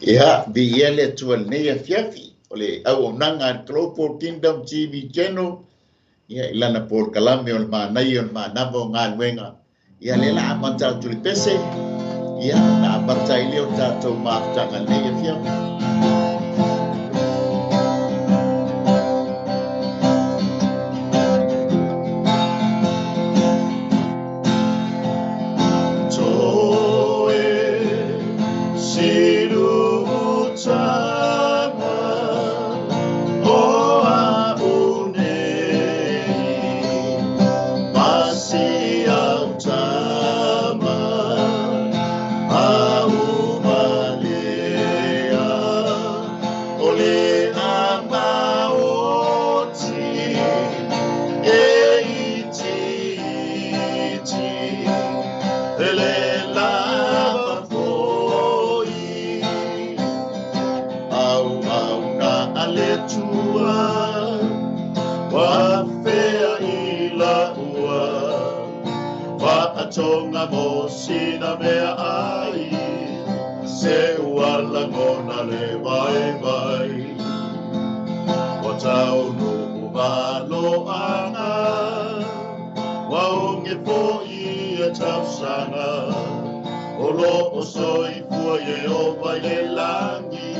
Ia, viia le Atua i lenei afiafi o le auaunaga a le Global Kingdom TV Channel, ia i lana polokalame o le manaia o le manava o galuega. Ia lea la amata atu le pese, ia na amata ai lea o tatou mafutaga i lenei afiafi. Tonga mo sina mea ai, se ua lagona le vai vai. Wa tau no malo anga, wa onge po i e tausanga, o lo o soifua ye o vai le langi,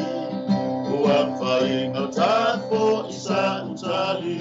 ua whainga tafo i sa utali.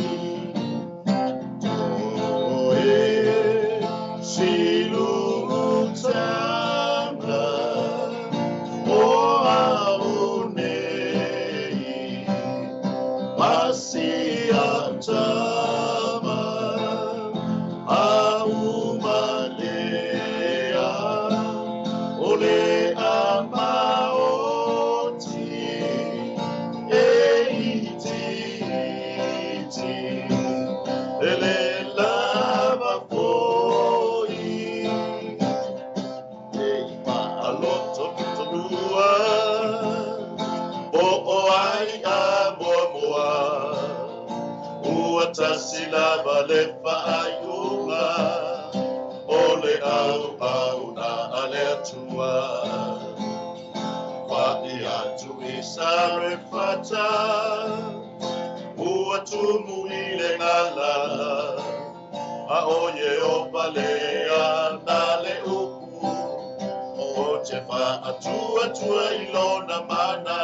Sila le faaiuga o le au au na ale atua. Wai atu i Sarefata, ua tumu i le galala, a o ye o palea na le upu, o te whaatua tua i lona mana.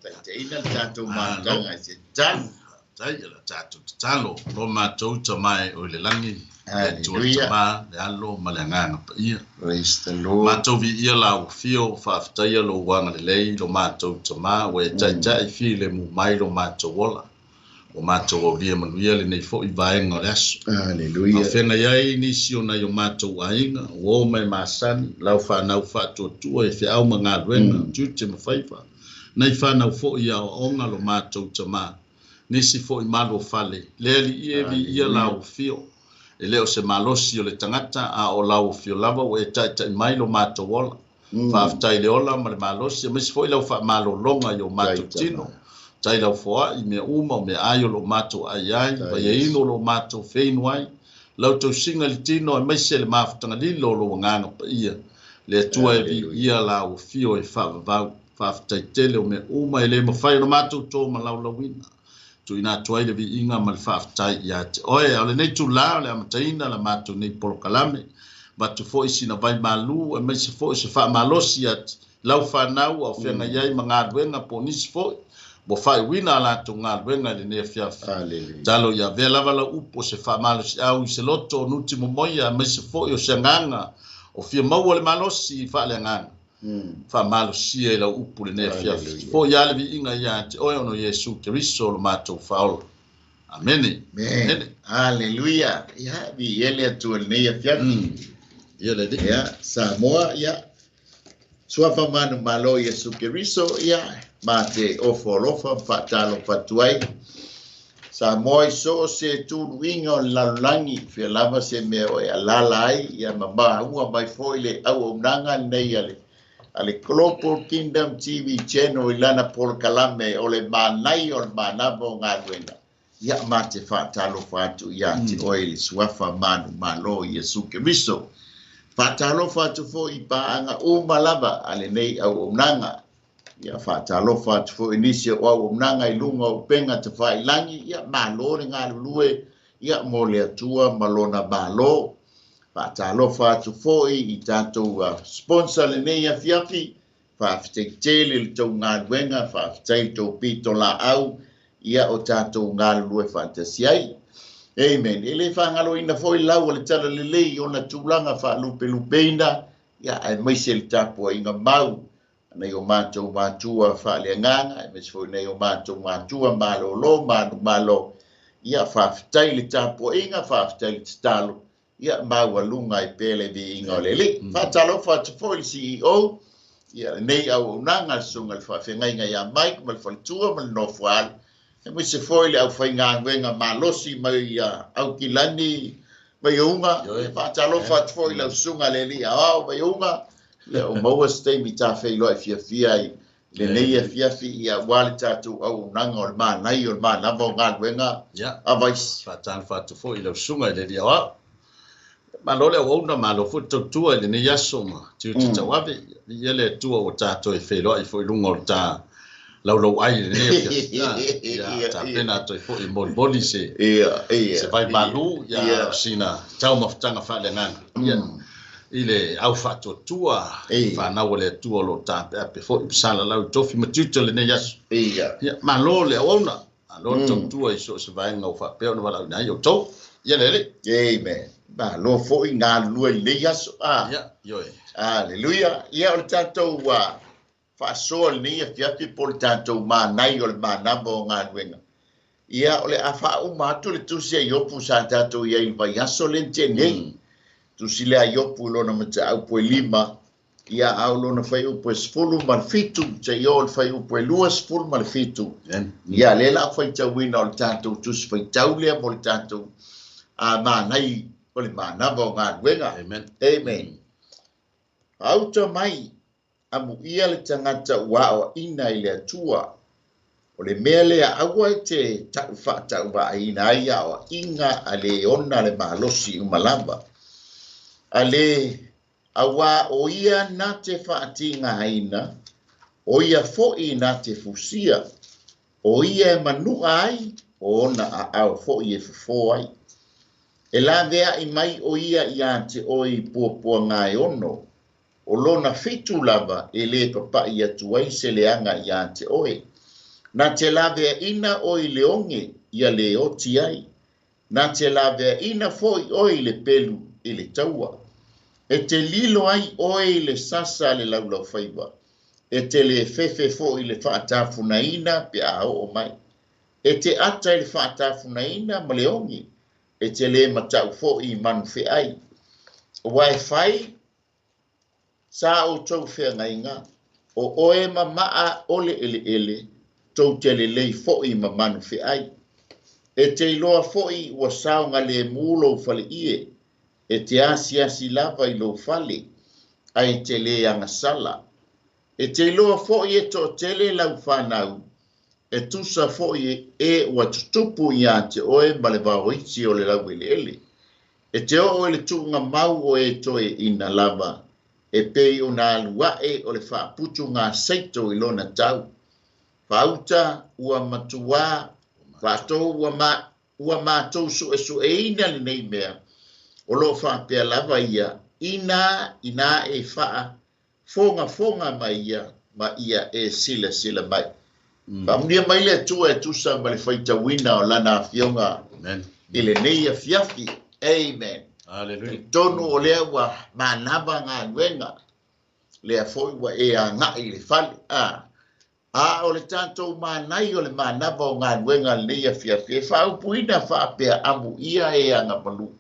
Taitaina le tatou mafutaga i se talo. Tai la tatou tatalo, lo matou tamae o le langi. Hallelujah. Ma le alo ma le agaga paia. Praise the Lord. Matou viia lau fio faafetaia lou agalelei lo matou tama ua e taitai fi le mu mai lo matou ola. O matou aulia manuia lenei fo'i vaega o le aso. Hallelujah. Afega ai nisi o nai o matou aiga, uo mai masani, lau whanau whaatuatua e feau ma galuega, tiute ma faiva. Nei whanau fo'i ia oaoga lo matou tama. Nisi fo'i malu o fale. Le ali ia vi ia lau fio. E leo se malosi o le tangata a o lau fio lava o e taitai mai lo matou ola. Faafetai le ola ma le malosi. Aemaise fo'i lau faamalologa i o matou tino. Tai lau foai mea uma o mea ai o lo matou ai ai. Vaiaino o lo matou feinu ai. Lau tausiga le tino aemaise le mafutaga lilo o lo agaga paia. Le Atua e viia lau fio e faavavau. Faafetai tele o mea uma e le mafai ona matou tō ma laulauina. Tuuina atu ai le viiga ma le faafetai ia te oe. A o lenei tula o le amataina la matou nei polokalame. Vatu fo'i sina vai malu aemaise fo'i se faamalosi ia te lau whanau au feagai ai ma galuega po o nisi fo'i. Ua faaiuina a latou galuega i lenei afiafi. Hallelujah. Talo ia avea lava lau upu o se faamalosiau i se loto o nuti momoia aemaise fo'i o se agaga o O fia maua le malosi faaleagaga. Faamalosia i lau upu lenei afiafi. Fo'i lava le viiga ia te oe ona o Iesu Keriso o lo matou Faaola. Amene. Amen. Haleluia. Ia, viia le Atua i lenei afiafi. Ia le Alii. Ia, Samoa, ia, suafa manumalo Iesu Keriso, ia, ma te ofo alofa ma faatalofa atu ai. Samoa i so o se tuluiga o le lalolagi, fia lava se mea o e alaala ai, ia ma maua mai foi le auaunaga lenei a le Global Kingdom TV Channel i lana polokalame o le manaia o le manava o galuega. Ia ma te faatalofa atu ia te oe i le suafa manumalo Iesu Keriso. Faatalofa atu foi i paaga uma lava a lenei auaunaga. Ia faatalofa atu foi i nisi o auaunaga i luga o upega tafailagi. Ia malo le galulue, ia mo le Atua ma lona malo. Faatalofa atu foi i tatou sponsor lenei afiafi. Faafetai tele le tou galuega, faafetai le tou pito laau, ia o tatou galulue faatasi ai. Amen. E le faagaloina foi lau o le talalelei ona tulaga faalupelupeina, ia aemaise le tapuaiga mau nei o matou matua faaleagaga, aemaise foi nei o matou matua malolo manumalo. Ia faafetai le tapuaiga, faafetai le tatalo, ia maualuga ai pea le viiga o le Alii. Faatalofa atu foi le CEO, ia lenei auaunaga le susuga i le faafeagaiga ia Mike ma le faletua ma le nofoaalo. Aemaise foi le aufaigaluega malosi mai Aukilani Vaiuga. Faatalofa atu foi lau susuga le Alii Aoao Vaiuga. Ia o maua se taimi tafeiloai fiafia ai lenei afiafi, ia aua le tatou auaunaga o le manaia o le manava o galuega avaisi. Faatalofa atu foi i lau susuga i le Alii Aoao. Malo le auauna, malo foi le tautua i lenei aso ma tiute tauave. Ia le Atua ua tatou e feiloai foi i luga o le ta laulau ai i lenei afiafi. Ia tapena atu ai foi molimoli se se vaimalu, ia sina taumafataga faaleagaga. Ia i le au faatuatua fanau o le Atua o lo o taapeape foi ma salalau i tofi ma tiute o lenei aso. Ia malo le auauna, malo le tautua i so o se vaega ua faapea ona valaauina ai outou. Ia le Alii. Amen. Malo foi galulue i lenei aso. Ia, ioe. Haleluia. Ia o le tatou faasoa lenei afiafi po o le tatou manai o le manava o galuega. Ia o le a faauma atu le tusi a Iopu sa tatou iai i le vaiaso le na tea nei. Tusi lea a Iopu i lona mataupu e 5, ia a o lona fuaiupu e 17, seia oo i le fuaiupu e 27. Ia lea la faitauina o le tatou tusi faitau lea mo le tatou manai o le manava o galuega. Amen. Amen. Auta mai amuia le tagata ua aoaina i le Atua. O le mea lea aua e te tau faatauvaaina ai aoaiga a le ona le malosi uma lava. A le auā o ia na te faatigaina, o ia foi na te fusia, o ia e manua ai, o ona aao foi e fofo ai. E laveai mai o ia ia te oe i puapuaga e ono, o lona fitu lava e le papa'i atu ai se leaga ia te oe. Na te laveaina oe i le oge ia le oti ai, na te laveaina foi oe i le pelu i le taua. E te lilo ai oe i le sasa le laulaufaiva, e te le fefe foi i le faatafunaina pe a oo mai. E te ata i le faatafunaina ma le oge, e te le matau foi i manufeai. Ua e fai sa outou feagaiga, o oe mamaa o le eleele, tou te lelei foi ma manufeai. E te iloa foi ua saoga lemu lou faleie, e te asiasi lava i lou fale, ae te le agasala. E te iloa foi e toatele lau fanau, e tusa foi e ua tutupu ia te oe ma le vaoiti o le laueleele. E te oo i le tuuga mau o e toeaina lava, e pei ona alu ae o le faaputuga seito i lona tau. Faauta ua matuā, faatou ua matou suesueina lenei mea, o loo faapea lava ia, ina ina e faafogafoga mai ia, ma ia e silasila mai. Faamanuia mai le Atua e tusa ma le faitauina o lana afioga Amen. i lenei afiafi. Amen. Haleluia. Tonu o lea ua manava galuega, lea foi ua e aga'i i le fale. A o le tatou manai o le manava o galuega lenei afiafi, e faaupuina faapea amuia e agamalu.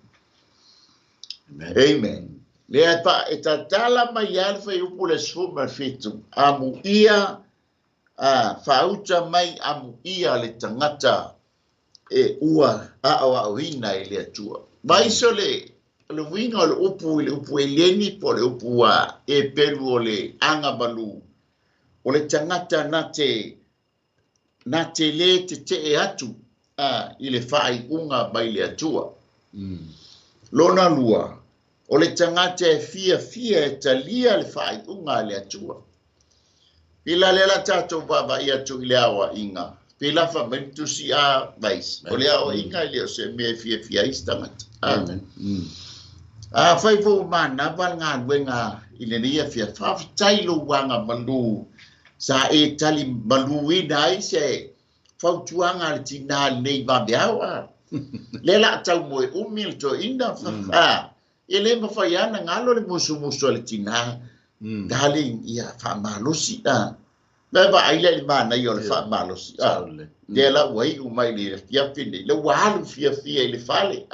Amen. Amen. Lea e tatala mai lava le fuaiupu le 17, amuia, faauta mai amuia le tagata e ua aoaoina e le Atua. Vaaiso le uiga o le upu i le upu eleni po o le upu a Epelu o le agamalu, o le tagata na te lē tetee atu i le faaiuga mai le Atua. Lona lua, o le tagata e fiafia e talia le faaiuga a le Atua. Pila le la tatou vaavaai atu i le aoaiga, pila fai mai le tusi a Vaisi, o le aoaiga e le o se mea e fiafia ai se tagata. Amen. Afai foi ua manava le galuega i lenei afiafi, faafetai lou agamalu sa e tali maluina ai se fautuaga a le tinā lenei vaveao. Lea la a tau moe umi le toeaina, e le mafai lava ona galo le musumusu a le tinā. Darling, ia faamalosi. Me vaai lea i le manaia o le faamalosi. Lea la ua iu mai le afiafi nei, lea ua alu fiafia i le fale.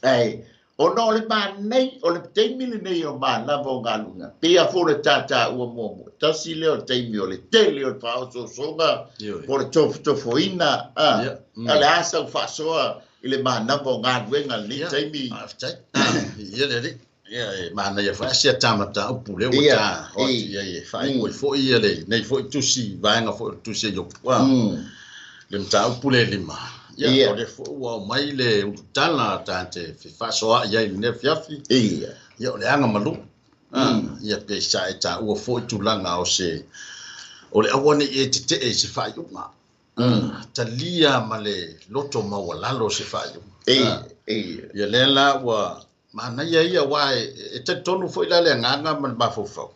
Ai, ona o le manai, o le taimi lenei o manava o galuega, pei lava foi o le tataua muamua, tasi lea o le taimi o le tele o le faaosoosoga, po o le tofotofoina, a o le a sau faasoa i le manava o galuega lenei taimi. Faafetai. Ia le alii. Ia e manaia foi asia tamata upu le ua ta o atu i ai e faaiu ai foi ia lenei foi tusi vaega foi o le tusi a Iopu. Le mataupu le 5. Ia o le foi ua aumai le ulutala ta te fefaasoa'i ai i lenei afiafi. Ia o le agamalu. Ia pe sa e taua foi tulaga o se o le aua nei e tetee i se faaiuga. Talia ma le loto maualalo se faaiuga. Ia lea la ua manaia ia uā e talitonu foi la le agaga ma le mafaufau.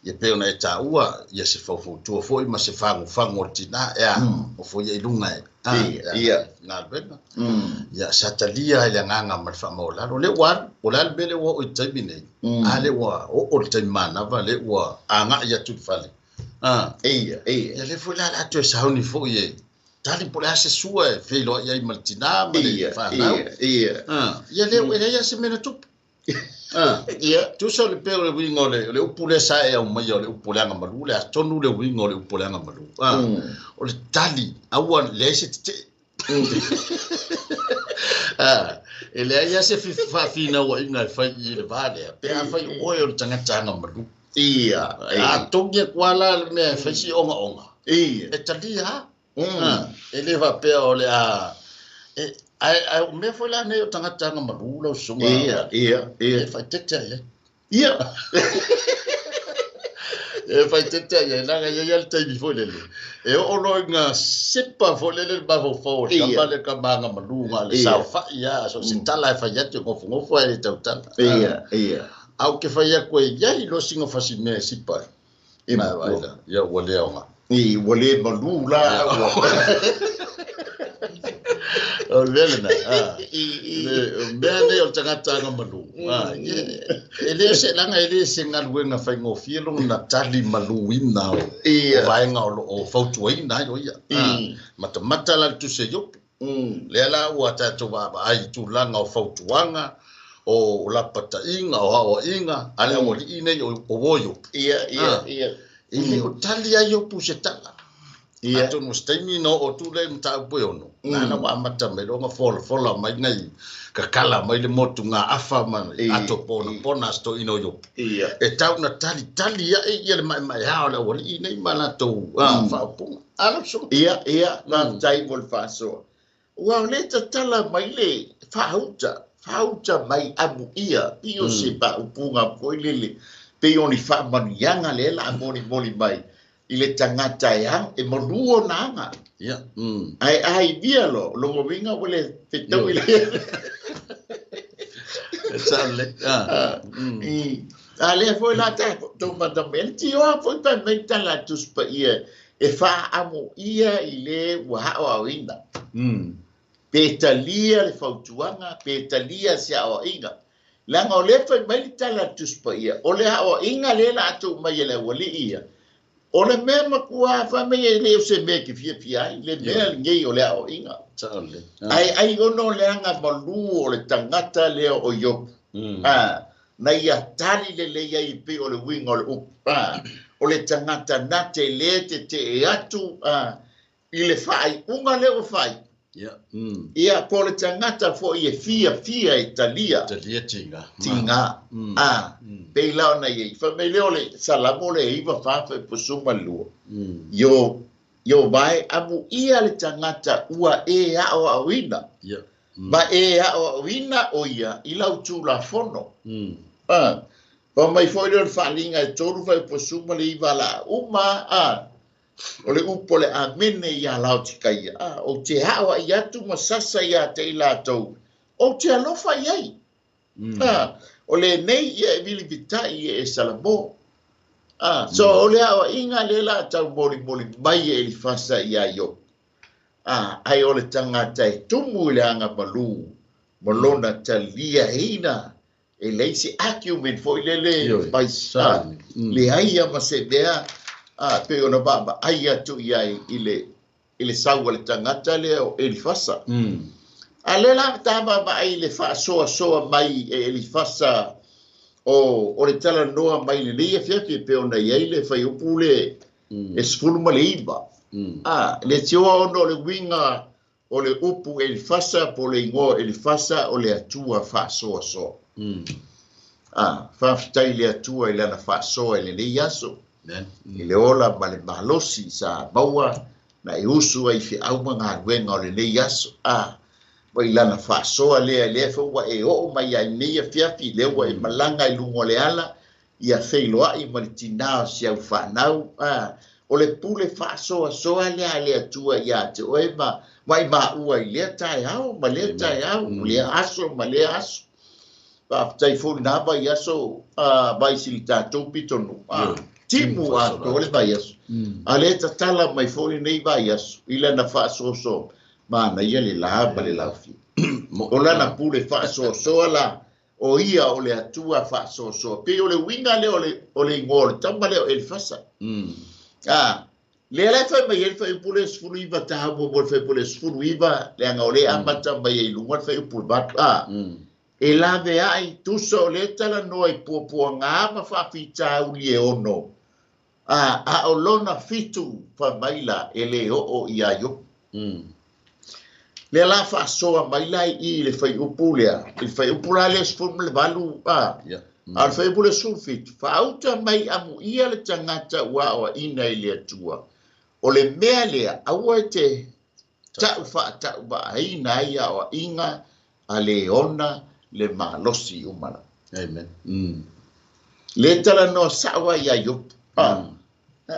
Ia pei ona e taua ia se faufautua foi ma se fagufagu o le tinā e a o foi ia i luga e galuega. Ia sa talia ai le agaga ma le faamaualalo. Lea ua alu, o le a le mea lea ua oo i le taimi nei, a lea ua oo le taimi manava, lea ua aga'i atu i le fale. Ia lea foi la o le a toe sauni foi e tali po o le a se sua e feiloai ai ma le tinā ma le fanau. Ia lea ua leai lava se mea na tupu. Tusa o le pei o le uiga o le upu lea sa e aumaia o le upu o le agamalu, le a tonu le uiga o le upu o le agamalu. O le tali, aua leai se tetee. E leai lava se faafinauaiga e fai i le va lea, pe afai oe o le tagata agamalu. A togi atu lava la le mea e fai si ogaoga, e talia lava. E le faapea o le a ae o mea foi la nei o tagata agamalu lau susuga. E faaeteete ai ai. E faaeteete ai ai, leaga e i ai lava le taimi foi lele. E oo loa ina sepa foi lele le mafaufau o le tama lea tama agamalu na o le saofai lava, so o se tala e fai atu e nofonofo ae le tautala. A ou te fai atu e i ai loa sina fasimea e sipa ai. Mai vai la, ia ua le aoga. Ua le malu la. O le mea lena. Le mea nei o le tagata agamalu. E le o se laga e le se galuega faigofie lona tali maluina o vaega o loo fautuaina ai o ia. Matamata la le tusi a Iopu. Lea la ua tatou vaavaai i tulaga o fautuaga, o lapataiga, o aoaiga a le aualii nei o uo Iopu. E le o tali ai Iopu se tala. Atonu o se taimi na oo atu lea i mataupu e 6, na ua amata mai loa ona folafola mai nai kakala mai le motu gaafa ma ato ponapona a se toeaina o Iopu. E tau na talitali ae ia le maemaea o le aualii nei ma latou faaupuga. A lau susuga. Ia, faafetai mo le faasoa. Ua o lea tatala mai le faauta, faauta mai amuia, pei o se faaupuga foi lele, pei o ni faamanuiaga lea la a molimoli mai i le tagata e ang, e malu ona aga. Ae ai via lo, longa uiga ua le fetau i le. E sao lelei. A lea foi la tatou mata mai, le tioa foi fai mai tala a Tusi Paia e faaamuia i le ua aoaoina. Pe talia le fautuaga, pe talia se aoaiga. Leaga o lea e fai mai le tala a le Tusi Paia, o le aoaiga lea o le a tuu mai e le aualii ia, o le mea matua fai mai e le o se mea e te fiafia ai, le mea lenei o le aoaiga. Ae ai ona o le agamalu o le tagata lea o Iopu, na ia tali lelei ai e pei o le uiga o le upu, o le tagata na te lē tetee atu i le faaiuga lea ua fai. Ia, po o le tagata foi e fiafia e talia. Talia tiga. Tiga. A, pei la ona i ai. Fai mai lea o le Salamo le 94 fuaiupu 12. Ieova e, amuia le tagata ua e aoaoina. Ma e aoaoina o ia i lau Tulafono. A, fai mai foi lea o le Faaaliga e 3 fuaiupu 19 o le a uma a. O le upu o le Amene iā Laotikaia, a, ou te aoai atu ma sasa iā te i latou, ou te alofa i ai. A, o lenei ia e vilivitaʻi e Salamo. A, so o le aoaiga lea la a taumolimoli mai e Elifasa iā Iopu. A, ai o le tagata e tumu i le agamalu ma lona taliaina e leai se argument foi lele mai sa leai ia ma se mea a pei ona vaavaai atu i ai i le sau a le tagata lea o Elifasa. A lea la ta vaavaai i le faasoasoa mai e Elifasa o le talanoa mai lenei afiafi e pei ona i ai le fuaiupu le e 19. A le tioa ona o le uiga o le upu Elifasa po o le igoa Elifasa o le Atua faasoasoa. A, faafetai i le Atua i lana faasoa i lenei aso. I le ola ma le malosi sa maua na e usu ai i feau ma galuega o lenei aso. A, ma i lana faasoa lea, lea foi ua e oo mai ai nei afiafi, lea ua e malaga i luga o le ala, ia feiloai ma le tinā o si au fanau, a, o le pule faasoasoa lea a le Atua iā te oe ma maʻimaʻua i lea taeao ma lea taeao, lea aso ma lea aso. Faafetai foi lena vaiaso vaisi i le tatou pitonuu, a, timu atoa le vaiaso. A lea tatala mai foi lenei vaiaso i lana faasoasoa, manaia le la ma le laufia. O lana pule faasoasoa la, o ia o le Atua faasoasoa. Pei o le uiga lea o le igoa o le tama lea o Elifasa. A, lea la e fai mai ai le fuaiupu le 19 taua mo le fuaiupu le 19, leaga o lea e amata mai ai i luga le fuaiupu 8. A, e laveai tusa o lea talanoa i puapuaga ma faafitauli e ono. A, a o lona fitu fai mai la e le oo iā Iopu. Lea la faasoa mai la i i le fuaiupu lea, i le fuaiupu la lea 18, a, a o le fuaiupu le 17, faauta mai amuia le tagata ua aoaina i le Atua. O le mea lea, aua e te ta'u faatauvaaina ai aoaiga a le ona le malosi uma la. Amen. Le talanoa sa'o ai iā Iopu. A,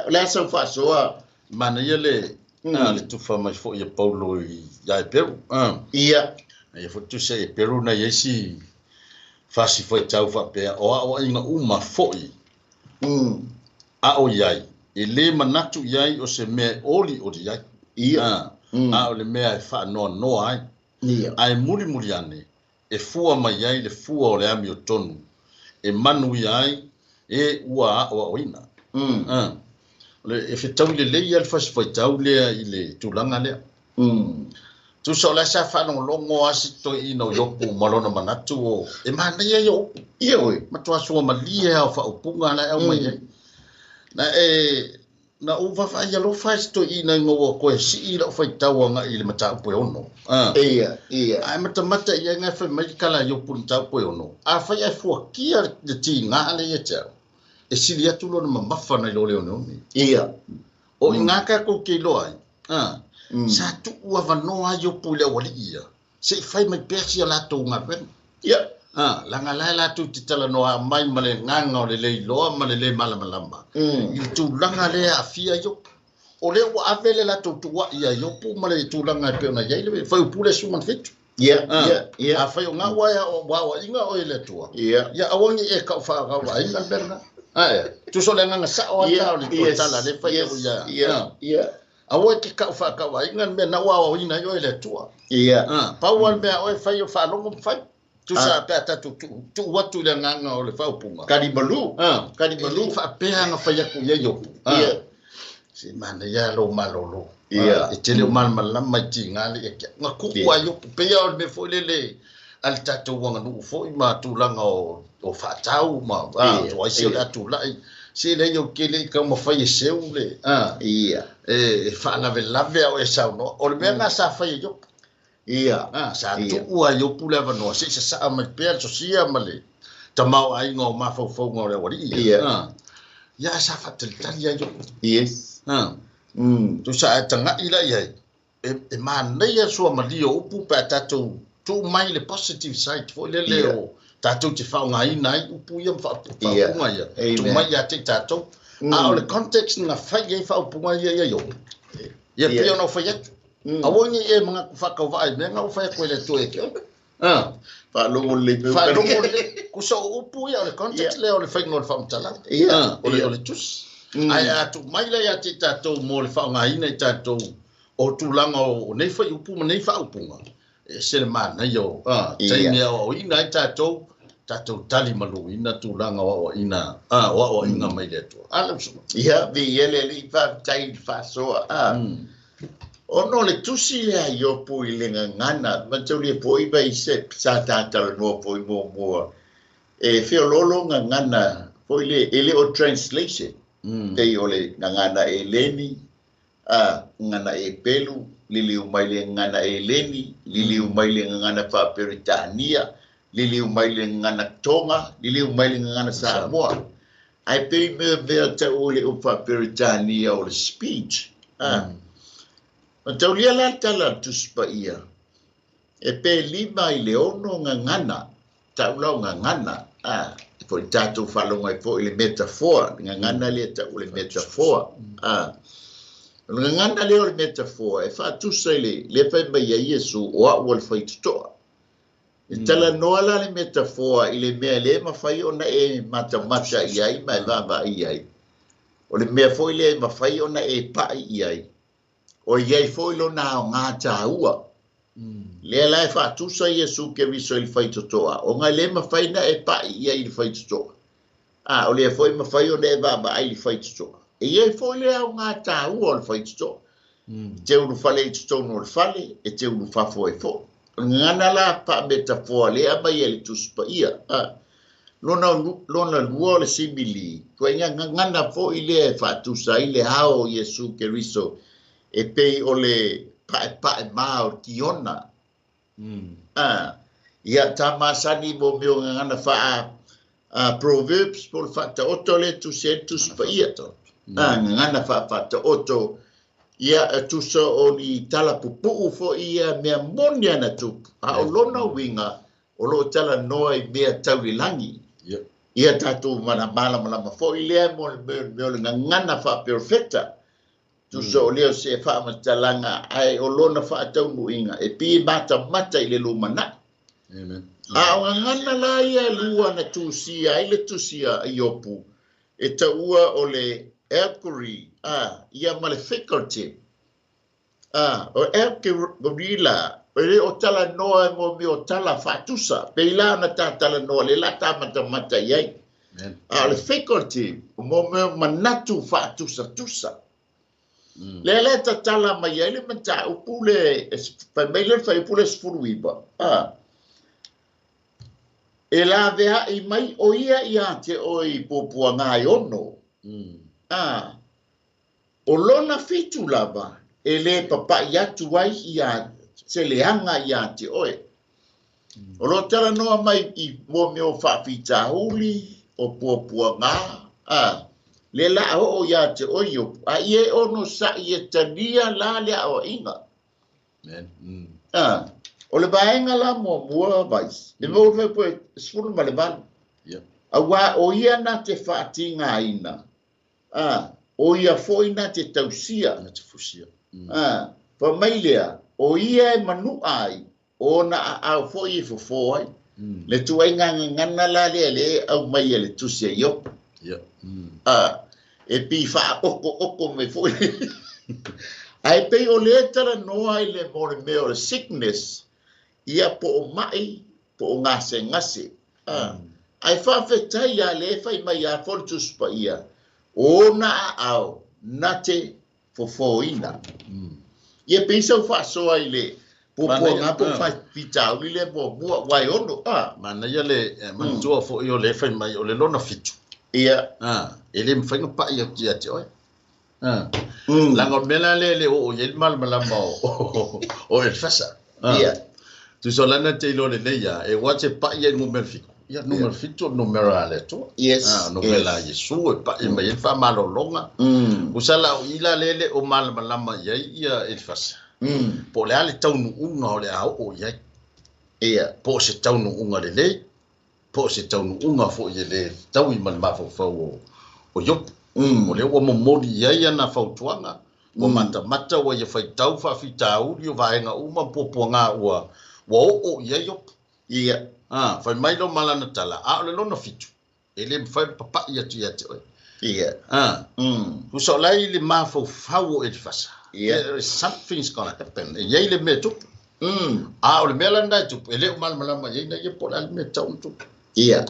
o le a sau faasoa. Manaia le le tufa mai foi e Paulo iā Eperu. Ia. Ia foi tusi a Eperu na i ai si fasi faitau faapea, o aoaiga uma foi ao i ai, e lē manatu i ai o se mea e olioli ai. Ia. A o le mea e faanoanoa ai. Ia. Ae mulimuli ane, e fua mai ai le fua o le amiotonu, e manuia ai e ua aoaoina. E fetaui lelei ia le fasi faitau lea i le tulaga lea. Tusa o le a sa faalogologo a si toeaina o Iopu ma lona manatu o e manaia ia upu. Ia oe. Matua suamalie lava o faaupuga la e aumai ai. Na e na ou vaavaai alofa ai si toeaina ina ua toe sii lau faitau agai i le mataupu e 6. Ia, ia. Ae matamata i ai ngai fai mai le tala a Iopu i le mataupu e 6. Afai ae fuatia le tiga lea ia te au, e sili atu lona mamafa nai lo le oneone. Ia. O i gā tatou te iloa ai, sa tuu avanoa ai Iopu i le aualii ia, seʻi fai mai pea sia latou galuega. Ia. Laga la e latou te talanoa mai ma le agaga o le le iloa ma le lē malamalama. I le tulaga lea e aafia Iopu. O lea ua ave le latou tuuaʻi iā Iopu ma le tulaga e pei ona i ai le fuaiupu le 17. Ia, ia, ia. Afai o gau ai ua aoaiga oe e le Atua. Ia. Ia aua ne i e kau faakauaaina le mea lena. Ae, tusa o le agaga sao lava lena o le tala lea e fai au ia. Ia, ia. Aua e te kau whaakauainga le mea na ua aoaoina ai oe e le Atua. Ia. Pau lava le mea a oe e fai o faalogo ma fai. Tusa pe a tatou tuu atu i le agaga o le faaupuga. Talimalu. Talimalu. E le faapea na fai atu i ai Iopu. Ia. Se manaia lou malolo. Ia. E te le o malamalama i tiga le ia te au. Na tuu lava Iopu. Pei lava o le mea foi lele a le tatou aganuu foi ma tulaga o faatau ma tuai se o le a tulai. Se leai ou te le i taumafai e seu le, Ia. e faalavelave a o e saunoa. O le mea lena sa fai e Iopu. Ia. Sa tuu a Iopu le avanoa se i sasaa mai pea le sosia ma le tamaoaiga o mafaufauga o le aualii ia. Ia, sa faatalitali a Iopu. Yes. Tusa ae tagai la i ai, e manaia suamalie o upu pe a tatou tuu mai le positive side foi lele o tatou te faaaogaina ai upu ia ma faaupuga ia. Tuu mai ia te i tatou. A o le context na fai ai faaupuga ia ia Iopu. Ia pei ona ou fai atu. Aua ne i e manatu faatauvaa i mea na ua fai atu e le Atua ia te oe. Faalogo lelei mai. Faalogo lelei. Kusa o upu ia o le context lea o le faiga o le faamatalaga. O le tusi. Ae a tuu mai la ia te i tatou mo le faaaogaina i tatou o tulaga o nei fuaiupu ma nei faaupuga, e ese le manaia o taimi e aoaoina ai tatou, tatou tali maluina tulaga o aoaiga, o aoaiga mai le Atua. A lau susuga. Ia, viia le Alii, faafetai i le faasoa. Ona o le tusi lea a Iopu i le gagana, mataulia foi mai se sa ta talanoa foi muamua, e feoloolo gagana foi le, e le o translation, pei o le gagana Eleni, gagana Epelu, liliu mai le gagana Eleni, liliu mai le gagana Faa-Peretania, liliu mai le gagana Tonga, liliu mai le gagana Samoa. Ae pei mea mea tau o le upu Faa-Peretania o le speech. Mataulia la le tala a le Tusi Paia, e pe 5 i le 6 gagana, tau la o gagana, foi tatou faalogo ai foi i le metafoa, le gagana lea tau o le metafoa. O le gagana lea o le metafoa, e faatusa i le, le fai mai ai Iesu, o au o le faitotoa. E talanoa la le metafoa i le mea le mafai ona e matamata i ai ma e vaavaai i ai. O le mea foi lea e mafai ona e pai i ai, o i ai foi lona aoga tāua. Lea la e faatusa Iesu Keriso i le faitotoa, ona le mafai na e pai i ai i le faitotoa. O lea foi mafai ona e vaavaai i le faitotoa. E i ai foi le aoga tāua o le faitotoa. E te ulufale i totonu o le fale, e te ulufafo ai foi. O le gagana la faametafoa lea mai e le Tusi Paia. Lona lua o le simili, tuaiga gagana foi lea e faatusa ai le ao o Iesu Keriso, e pei o le paepae ma o le kiona. Ia tā masani mo mea o gagana faa Proverbs po le faataoto le tusi ai le Tusi Paia. Gagana faafaataoto, ia tusa o ni tala pupuu foi ia mea moni ana tupu. A o lona uiga, o loo talanoa i mea tau i lagi. Ia tatou malamalama foi lea mo le mea o le gagana faaperofeta. Tusa o lea o se faamatalaga ae o lona faataunuuina e pei e matamata i le lumanai. Amen. A o gagana la ia lua na tusia ai le tusi a Iopu, e taua o le allegory, ia ma le faculty. O allegory la, e le o talanoa e mo mea o tala faatusa, pei la ona tā talanoa le la tā matamata i ai. A o le faculty, o mo mea manatu faatusatusa. Le le tatala mai ai le mataupu le, fai mai le faiupu le 19. E la veai mai o ia ia te oi puapuaga e 6. O lona 7 lava, e le papai atu ai ia se leaga ia te oe. O lo talanoa mai i mo mea o faafitauli, o puapuaga, le la o ia te oi o, a ie ono sa i e tania la le aoaiga. O le vaega la muamua vais, le mea o fai poe 18. Aua o ia na te faatigaina, o ia foi na te tausia. Na te fusia. Fa mai lea, o ia e manua ai, o na aao foi e fofo ai. Le tuaiga gagana la lea le au mai e le tusi a Iopu. E pi wha oko oko me foi. Ae pei o lea e talanoa i le mo le mea o le sickness, ia po o ma'i, po o gasegase. Ae faafetai lava lea e fai mai lava foi le Tusi Paia, o ona aao na te fofoina. Ia pei sau faasoa i le puapuaga po o faafitauli lea muamua, aua e ono. Manaia le manatua foi o lea e fai mai o le lona fitu. Ia. E le mafai ona pa'i atu ia te oe. Leaga o le mea la lea e le oo i ai le malamalama o Elifasa. Ia. Tusa o lana te iloa lelei lava, e ua te pa'i ai i le numera fitu. Ia, numera fitu o le numera a le Atua. Numera a Iesu e pa'i mai ai le faamalologa. Tusa la o i la lea e le o malamalama i ai ia Elifasa. Po o le a le taunuuga o le a oo i ai. Ia. Po o se taunuuga lelei, po o se taunuuga foi e le taui ma le mafaufau o Iopu. O lea ua momoli i ai ana fautuaga, ua matamata ua ia faitau faafitauli o vaega uma ma puapuaga ua oo i ai Iopu. Ia. Fai mai lo ma lana tala, a o le lona fitu, e le mafai ona papa'i atu ia te oe. Ia. Tusa o la i le mafaufau o Elifasa. Ia. Something's gonna happen. E i ai le mea e tupu. A o le mea la lena e tupu, e le o malamalama i ai na ia po o le a le mea e tatau ona tupu. Ia.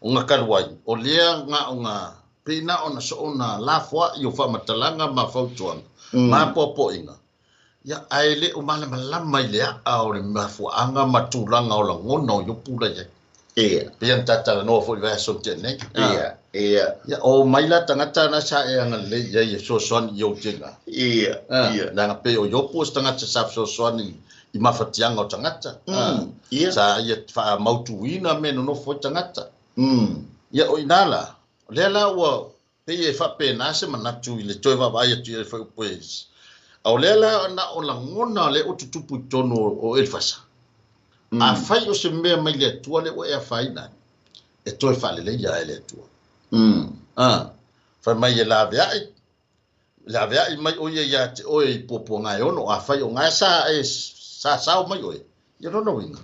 O ngā talu ai, o lea ngā o ngā pei na ona soona lafoa'i o faamatalaga ma fautuaga ma apoapoaiga, ia ae le o malamalama i le a'a o le mafuaaga ma tulaga o lagona o Iopu la i ai. Ia. Pei ona tatalanoa foi i le vaiaso na tea nei. Ia. Ia. Ia, o mai la tagata na sa e agalelei i ai e fesoasoani i ou tega. Ia. Ia. Leaga pei o Iopu o se tagata sa fesoasoani i mafatiaga o tagata. Ia. Sa ia faamautuina mea e nonofo ai tagata. Ia, o ina la, o lea la ua pei e faapena se manatu i le toe vaavaai atu i ai le fuaiupu e a o lea la na o lagona lea ua tutupu i totonu o Elifasa. Afai o se mea mai le Atua lea ua e afaina ai, e toe faaleleia ai le Atua. Fai mai e laveai, laveai mai o ia ia te oe i puapuaga e ono, afai o ngae sa e sa sao mai oe, ia lona uiga.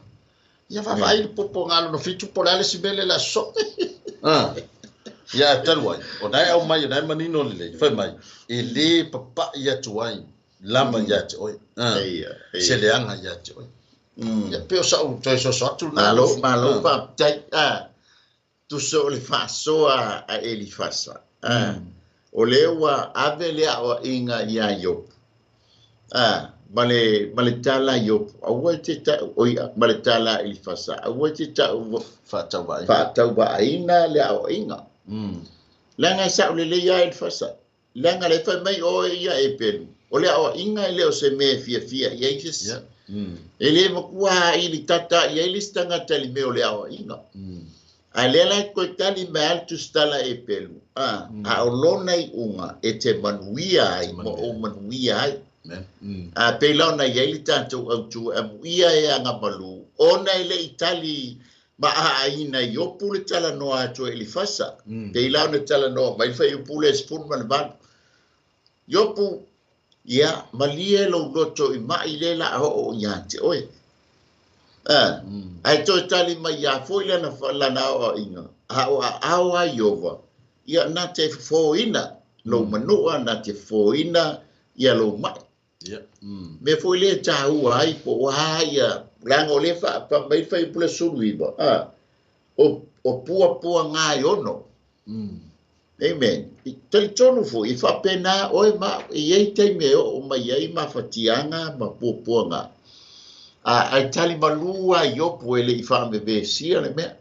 Ia vaavaai le puapuaga lona fitu po o le a le isi mea lea o le a sosoo. Ia e talu ai, o na e aumai, o na e manino lelei, fai mai, e lē papa'i atu ai lava ia te oe. Ia, Se leaga ia te oe. Ia pei o sa'u toe soso atu lena. Malo, malo, faafetai. Tusa o le faasoa a Elifasa. O lea ua ave le aoaiga iā Iopu. Ma le tala a Iopu, aua e te ta'u, oi, ma le tala a Elifasa, aua e te ta'u Faatauvaaina. Faatauvaaina le aoaiga. Leaga e sa'o lelei lava Elifasa. Leaga le fai mai oe ia e pelu. O le aoaiga e le o se mea e fiafia i ai se isi. Ia. E le matua i le tata i ai le isi tagata i le mea o le aoaiga. Ae lea la e toe tali mai lava le tusitala e pelu. A o lona iuga e te manuia ai, ma ou manuia ai. Amen. Pei la ona i ai le tatou autū e amuia e agamalu, ona e le i tali ma aaina i Iopu le talanoa atu e Elifasa. Pei la ona talanoa mai le fuaiupu lea e 18. Iopu, ia, malie lou loto i ma'i lea la a oo ia te oe. Ae toe tali mai ia foi lana lana aoaiga, a o aao a Iova, ia na te fofoina lou manua, na te fofoina ia lou ma'i. Ia. Mea foi lea e tāua ai po o a ia, leaga o lea fa mai le fuaiupu le 19, o puapuaga e ono. Amen. I talitonu foi, i faapena oe ma au, e i ai taimi e oo mai ai mafatiaga ma puapuaga. Ae tali malū a Iopu e le i faamemesia le mea.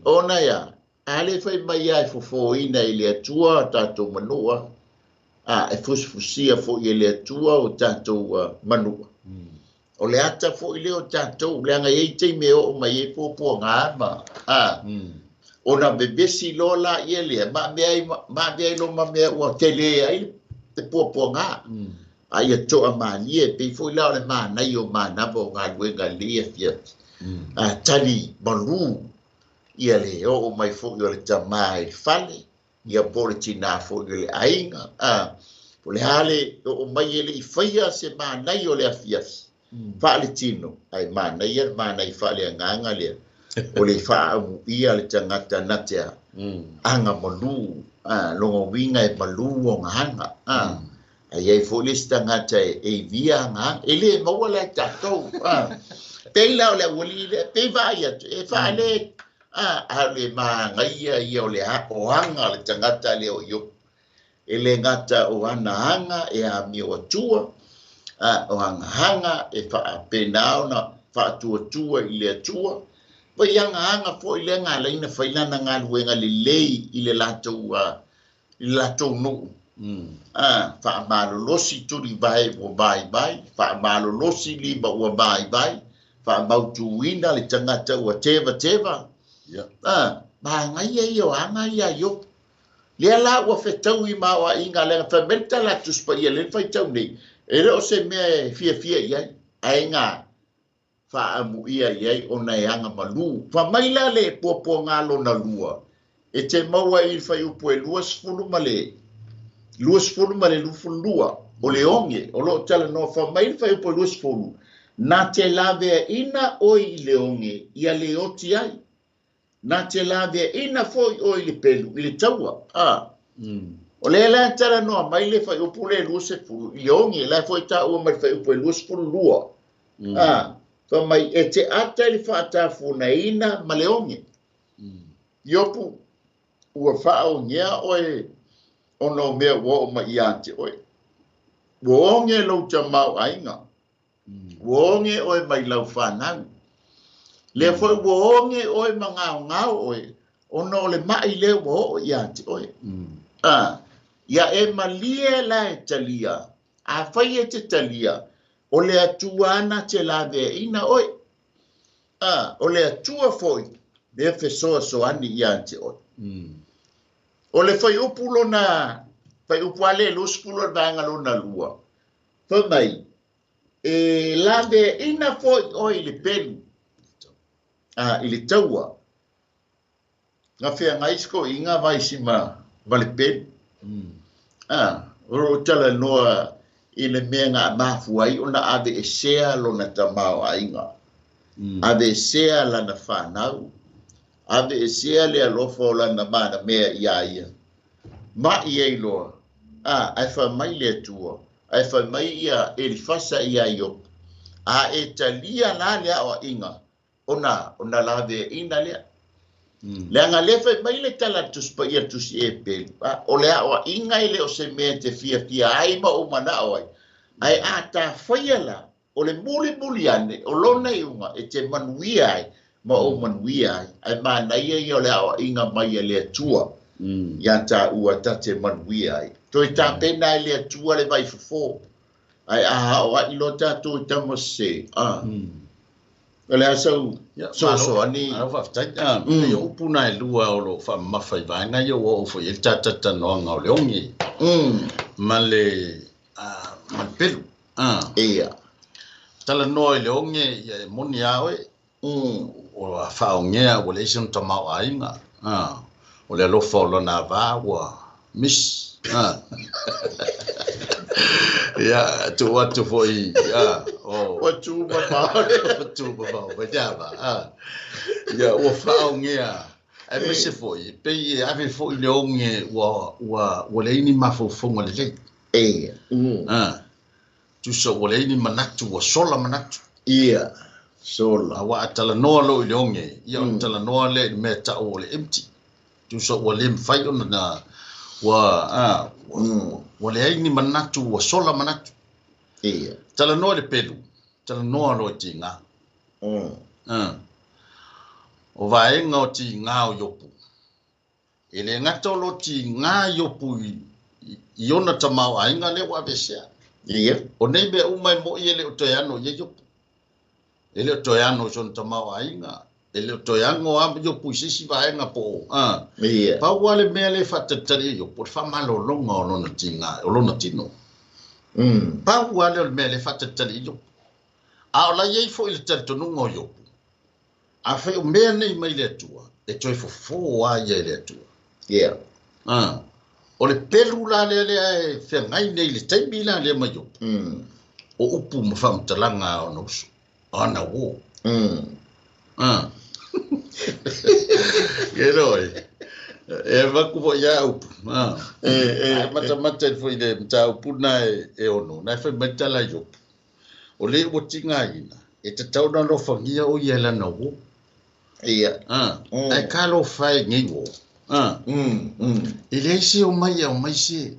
Ona ia, a le fai mai lava e fofoina i le Atua o tatou manua, e fusifusia foi e le Atua o tatou manua. O le ata foi lea o tatou, leaga e i ai taimi e oo mai ai puapuaga ma, ona vevesi loa la ia lea, ma mea ai, ma mea ai lo ma mea ua tele ai te puapuaga. A ia to'a malie, pei foi la o le manai o manava o galuega i lenei afiafi. Tali malū ia le oo mai foi o le tamā i le fale, ia po o le tinā foi o le aiga. Po o le a le oo mai e le i faia se manai o le afiafi. Faaletino, ae manaia le manai faaleagaga lea. O le faaamuia le tagata na te a. Aga malū, loga uiga e malū ona aga. Ae i ai foi le isi tagata e ivia agaga, e le maua la e tatou. Pei la o le aualii lea, pei vaai atu, e faale, a o le manaia ia o le o aga a le tagata lea o Iopu. E le gata o ana aga e amio atua, a o ana aga e faapena ona faatuatua i le Atua. Vai aga foi lea na ala ai ona fai lana galuega lelei i le latou nuu. Faamalolosi tulivae ua vaivai, faamalolosi lima ua vaivai, faamautuina le tagata ua tevateva. Manaia ia o aga ia Iopu. Lea la ua fetaui maoaiga leaga fai mai le tala a le Tusi Paia lea na faitau nei, e le o se mea e fiafia i ai, ae na faaamuia i ai ona e aga malu. Fai mai la le puapuaga lona lua, e te maua i le fuaiupu e 20 ma le 20 ma le 22, o le oge o lo o talanoa. Fai mai le fuaiupu e 20, na te laveaina oe i le oge ia le oti ai, na te laveaina foi oe i le pelu i le taua. O lea la e talanoa mai le fuaiupu le 20 i le oge, la foi taua mai le fuaiupu e 22. Fai mai e te ata i le faatafunaina ma le oge. Iopu, ua faaogea oe ona o mea ua oo mai ia te oe. Ua oge lou tamaoaiga. Ua oge oe mai lau fanau. Lea foi ua oge oe ma gaogao oe ona o le mai lea ua oo ia te oe. Ia e malie la e talia. Afai e te talia, o le Atua ana te laveaina oe. O le Atua foi lea fesoasoani ia te oe. O le fuaiupu lona, fuaiupu lava lea e 20 o le vaega lona lua, fai mai, e laveaina foi oe i le pelu, i le taua. Na feagai si toeaina vaisi ma le pelu. O lo o talanoa i le mea na mafua ai ona aveesea lona tamaoaiga. Aveesea lana fanau. Aveesea le alofa o lana manamea ia ia. Mai ai loa. Ae fai mai le Atua. Ae fai mai ia Elifasa ia Iopu. A e talia la le aoaiga, ona laveaina lea. Leaga lea fai mai le tala a le Tusi Paia le Tusi Epelu, o le aoaiga e le o se mea e te fiafia ai ma ou manao ai. Ae a tafaia la, o le mulimuli ane, o lona iuga e te manuia ai ma ou manuia ai. Ae manaia ia o le aoaiga mai a le Atua ia taua ta te manuia ai. Toe tapena ai le Atua le vaifofo. Ae a aoai loa tatou i tama sese, o le a sau soasoani. Malo faafetai. E upu na e lua o lo faamamafa i vaega ia ua oo foi i ai le tatalanoaga o le oge ma le pelu. Talanoa i le oge, ia e moni a oe. O faaogea ua leai se ona tamaoaiga. O le alofa o lona ava ua misi. Ia, tuu atu foi, o Ua tumamao. Ua tumamao mai le ava. Ia, ua faaogea. Aemaise foi, pei e ave foi le oge ua leai ni mafaufauga lelei. Tusa ua leai ni manatu, ua sola manatu. Ia, sola. Aua a talanoa loa i le oge, ia ona talanoa lea i le mea tau o le empty. Tusa ua le mafai ona na, ua, ua leai ni manatu, ua sola manatu. Talanoa i le pelu, talanoa loa i tiga. O vaega o tiga o Iopu. E le gata o lo tiga Iopu i ona tamaoaiga lea ua aveesea. O nei mea uma e moi e le o toe ano i ai Iopu. E le o toe ano i sona tamaoaiga. E le o toe ano a Iopu i se isi vaega po o. Pau lava le mea lea e faatalitali ai Iopu, o le faamalologa o lona tiga, o lona tino. Pau lava lea o le mea lea e faatalitali ai Iopu. A o la i ai foi le talitonuga o Iopu, afai o mea nei mai le Atua, e toe fofo lava ia e le Atua. O le pelu la lea lea e feagai nei i le taimi la lea mai Iopu, o upu ma faamatalaga a ona uso, o ana uō. Ia loe. E vaku fo ia upu. E matamata fo i le mataupu na e ono. Na e fai mai tala i upu. O le ua tigaina, e tatau na alofagia o ia lana uo. Ia. Ae talofa e nei uo. E leai se o mai e aumai se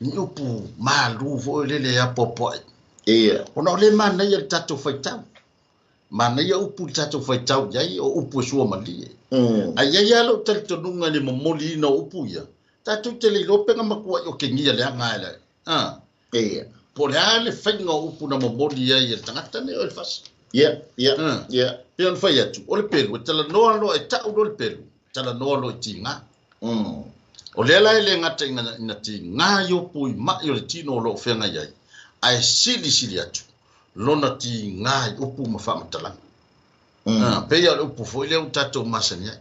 ni upu malu foi lele e apoapoai. Ia. Ona o le manaia le tatou faitau. Manaia upu le tatou faitau i ai o upu e suamalie. Ae i ai lava lou talitonuga i le momoliina o upu ia, tatou te le iloa pe na matuai o kegia leaga e le. Ia. Po o le a le faiga o upu na momoli ai e le tagata nei o le fasa. Ia, ia, ia. Pei ona fai atu, o le pelu e talanoa loa e tau loa le pelu, talanoa loa i tiga. O lea la e le gata ina tiga i upu i mai o le tino o lo o feagai ai, ae silisili atu lona tiga i upu ma faamatalaga. Pei o le upu foi lea ua tatou masani ai.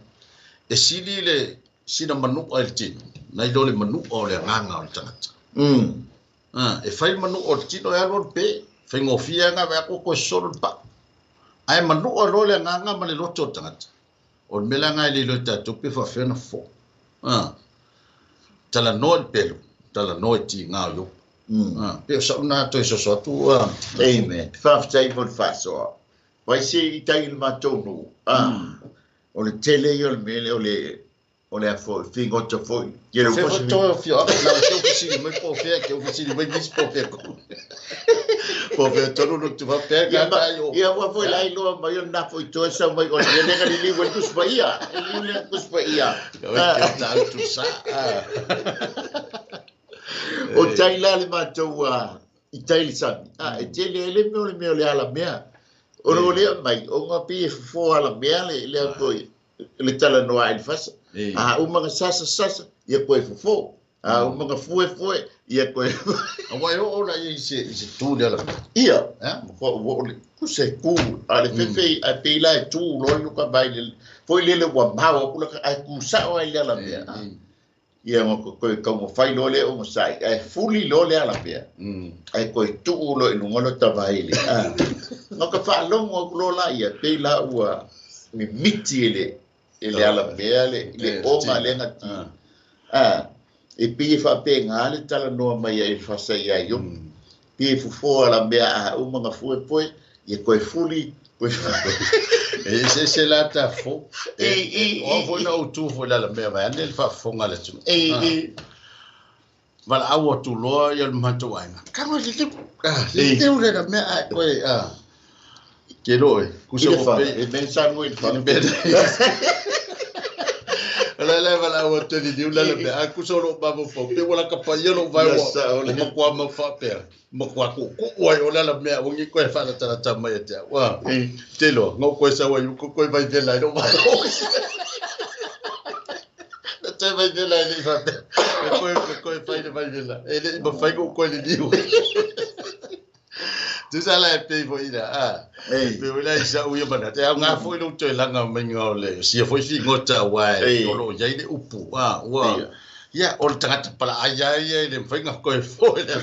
E sili le sina manua i le tino, nai lo le manua o le agaga o le tagata. E fai le manua o le tino e alu alu pe, faigofie lava e ako koe sosolo le pau. Ae manua loa le agaga ma le loto o le tagata. O le mea la lena e le iloa e tatou pe faapefea ona fofo. Talanoa i le pelu, talanoa i tiga o Iopu. Pe o sau lena toe soso atu. Amen. Faafetai mo le faasoa. Vai se i tai i le matou nuu. O le tele ia o le mea lea o le o le a foi figota foi. Ke le foi to fio a la o fesili mai po fea ke fesili mai nisi po fea ko. Po fea tonu no tu fa pea ka ta yo. Ia ua foi lai loa mai o na foi toe sa mai o le le li li wen tus pa ia. Li le tus pa ia. O ke ta tu sa. O tai la le matou i tai le sami. E tele ele mea o le mea o le alamea. O le lea mai, o ngā pi e fofo alamea le le koe le talanoa i le fasa. A uma nga sasa sasa, ia koe fofo. A uma nga fue fue, ia koe. A wai o o la i se tu le alamea. Ia. Mo o le ku se ku a le fefe a pe la e tu lo lu ka vai le foi le le ua mau ku la a ku sa o ai le alamea. Ia mo ko koe ka mo fai lo le o mo sai ai fuli lo le alamea. Ai koe tu lo i lunga lo tavaile. No ka whaalongo aku lo la ia pe la ua mi miti e le alamea le le onga le ngati. E pe wha pe ngā le tala noa mai e whasa ia yo. Pe fufo alamea a uma nga fue poe ia koe fuli koe E se se la ta fo. E o fo na o tu fo la la mea vai ane le faafofoga le atunuu. E Valaau atu loa ia le matou aiga. Ka le le le le la mea ae koe a. Ke loe, kusa mo pe. E men sa ngoi fa. La la valaau atu le liu la la mea a kusa o loo mafaufau pe ua laka paia lou vae ua o makuā mau faapea. Makuā kuukuu ai o le ala mea ua koe faalatalata mai ia te au. Te loa, ngau koe sau ai uko koe vai vela ai lou vae. Na toe vai vela e lei faapea. E koe koe fai le vai vela. E lei mafai ko koe le liu. Tusa la e pei foi ina. Pe o la i sa uia mana. Te au ngā foi lou toe langa mainga o le. Sia foi figota wa e o lo iai le upu. Ua. Ia, o le tagata pala ai ai e le mawhai ngā koe foi le.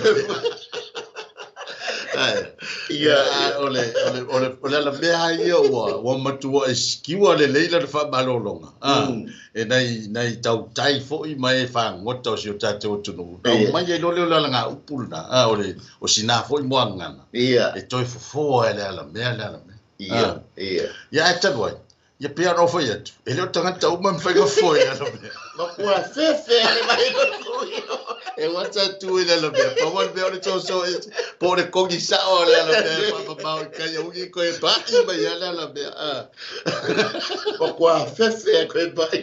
Ia, o le o le o le ala mea ia ua matua e sikiua le leila le faamalologa. E nai tautai foi mai e fagota o si o tatou atunuu. Au mai ai loa le o le alaga upu lena. O le o sina foi moagana. Ia. E toe fofoa e le alamea le alamea. Ia, ia. Ia ae talu ai. Ia pea ona fai atu. E le o tagata uma e mafai ona foe i le alamea. Ma kua fefe ale mai ko kui. E wata tu i le alamea. Pa o le mea o le soso e po o le kongi sao o le alamea e whamamao i kai ugi koe pa'i mai a le alamea. Ma kua fefe a koe pa'i.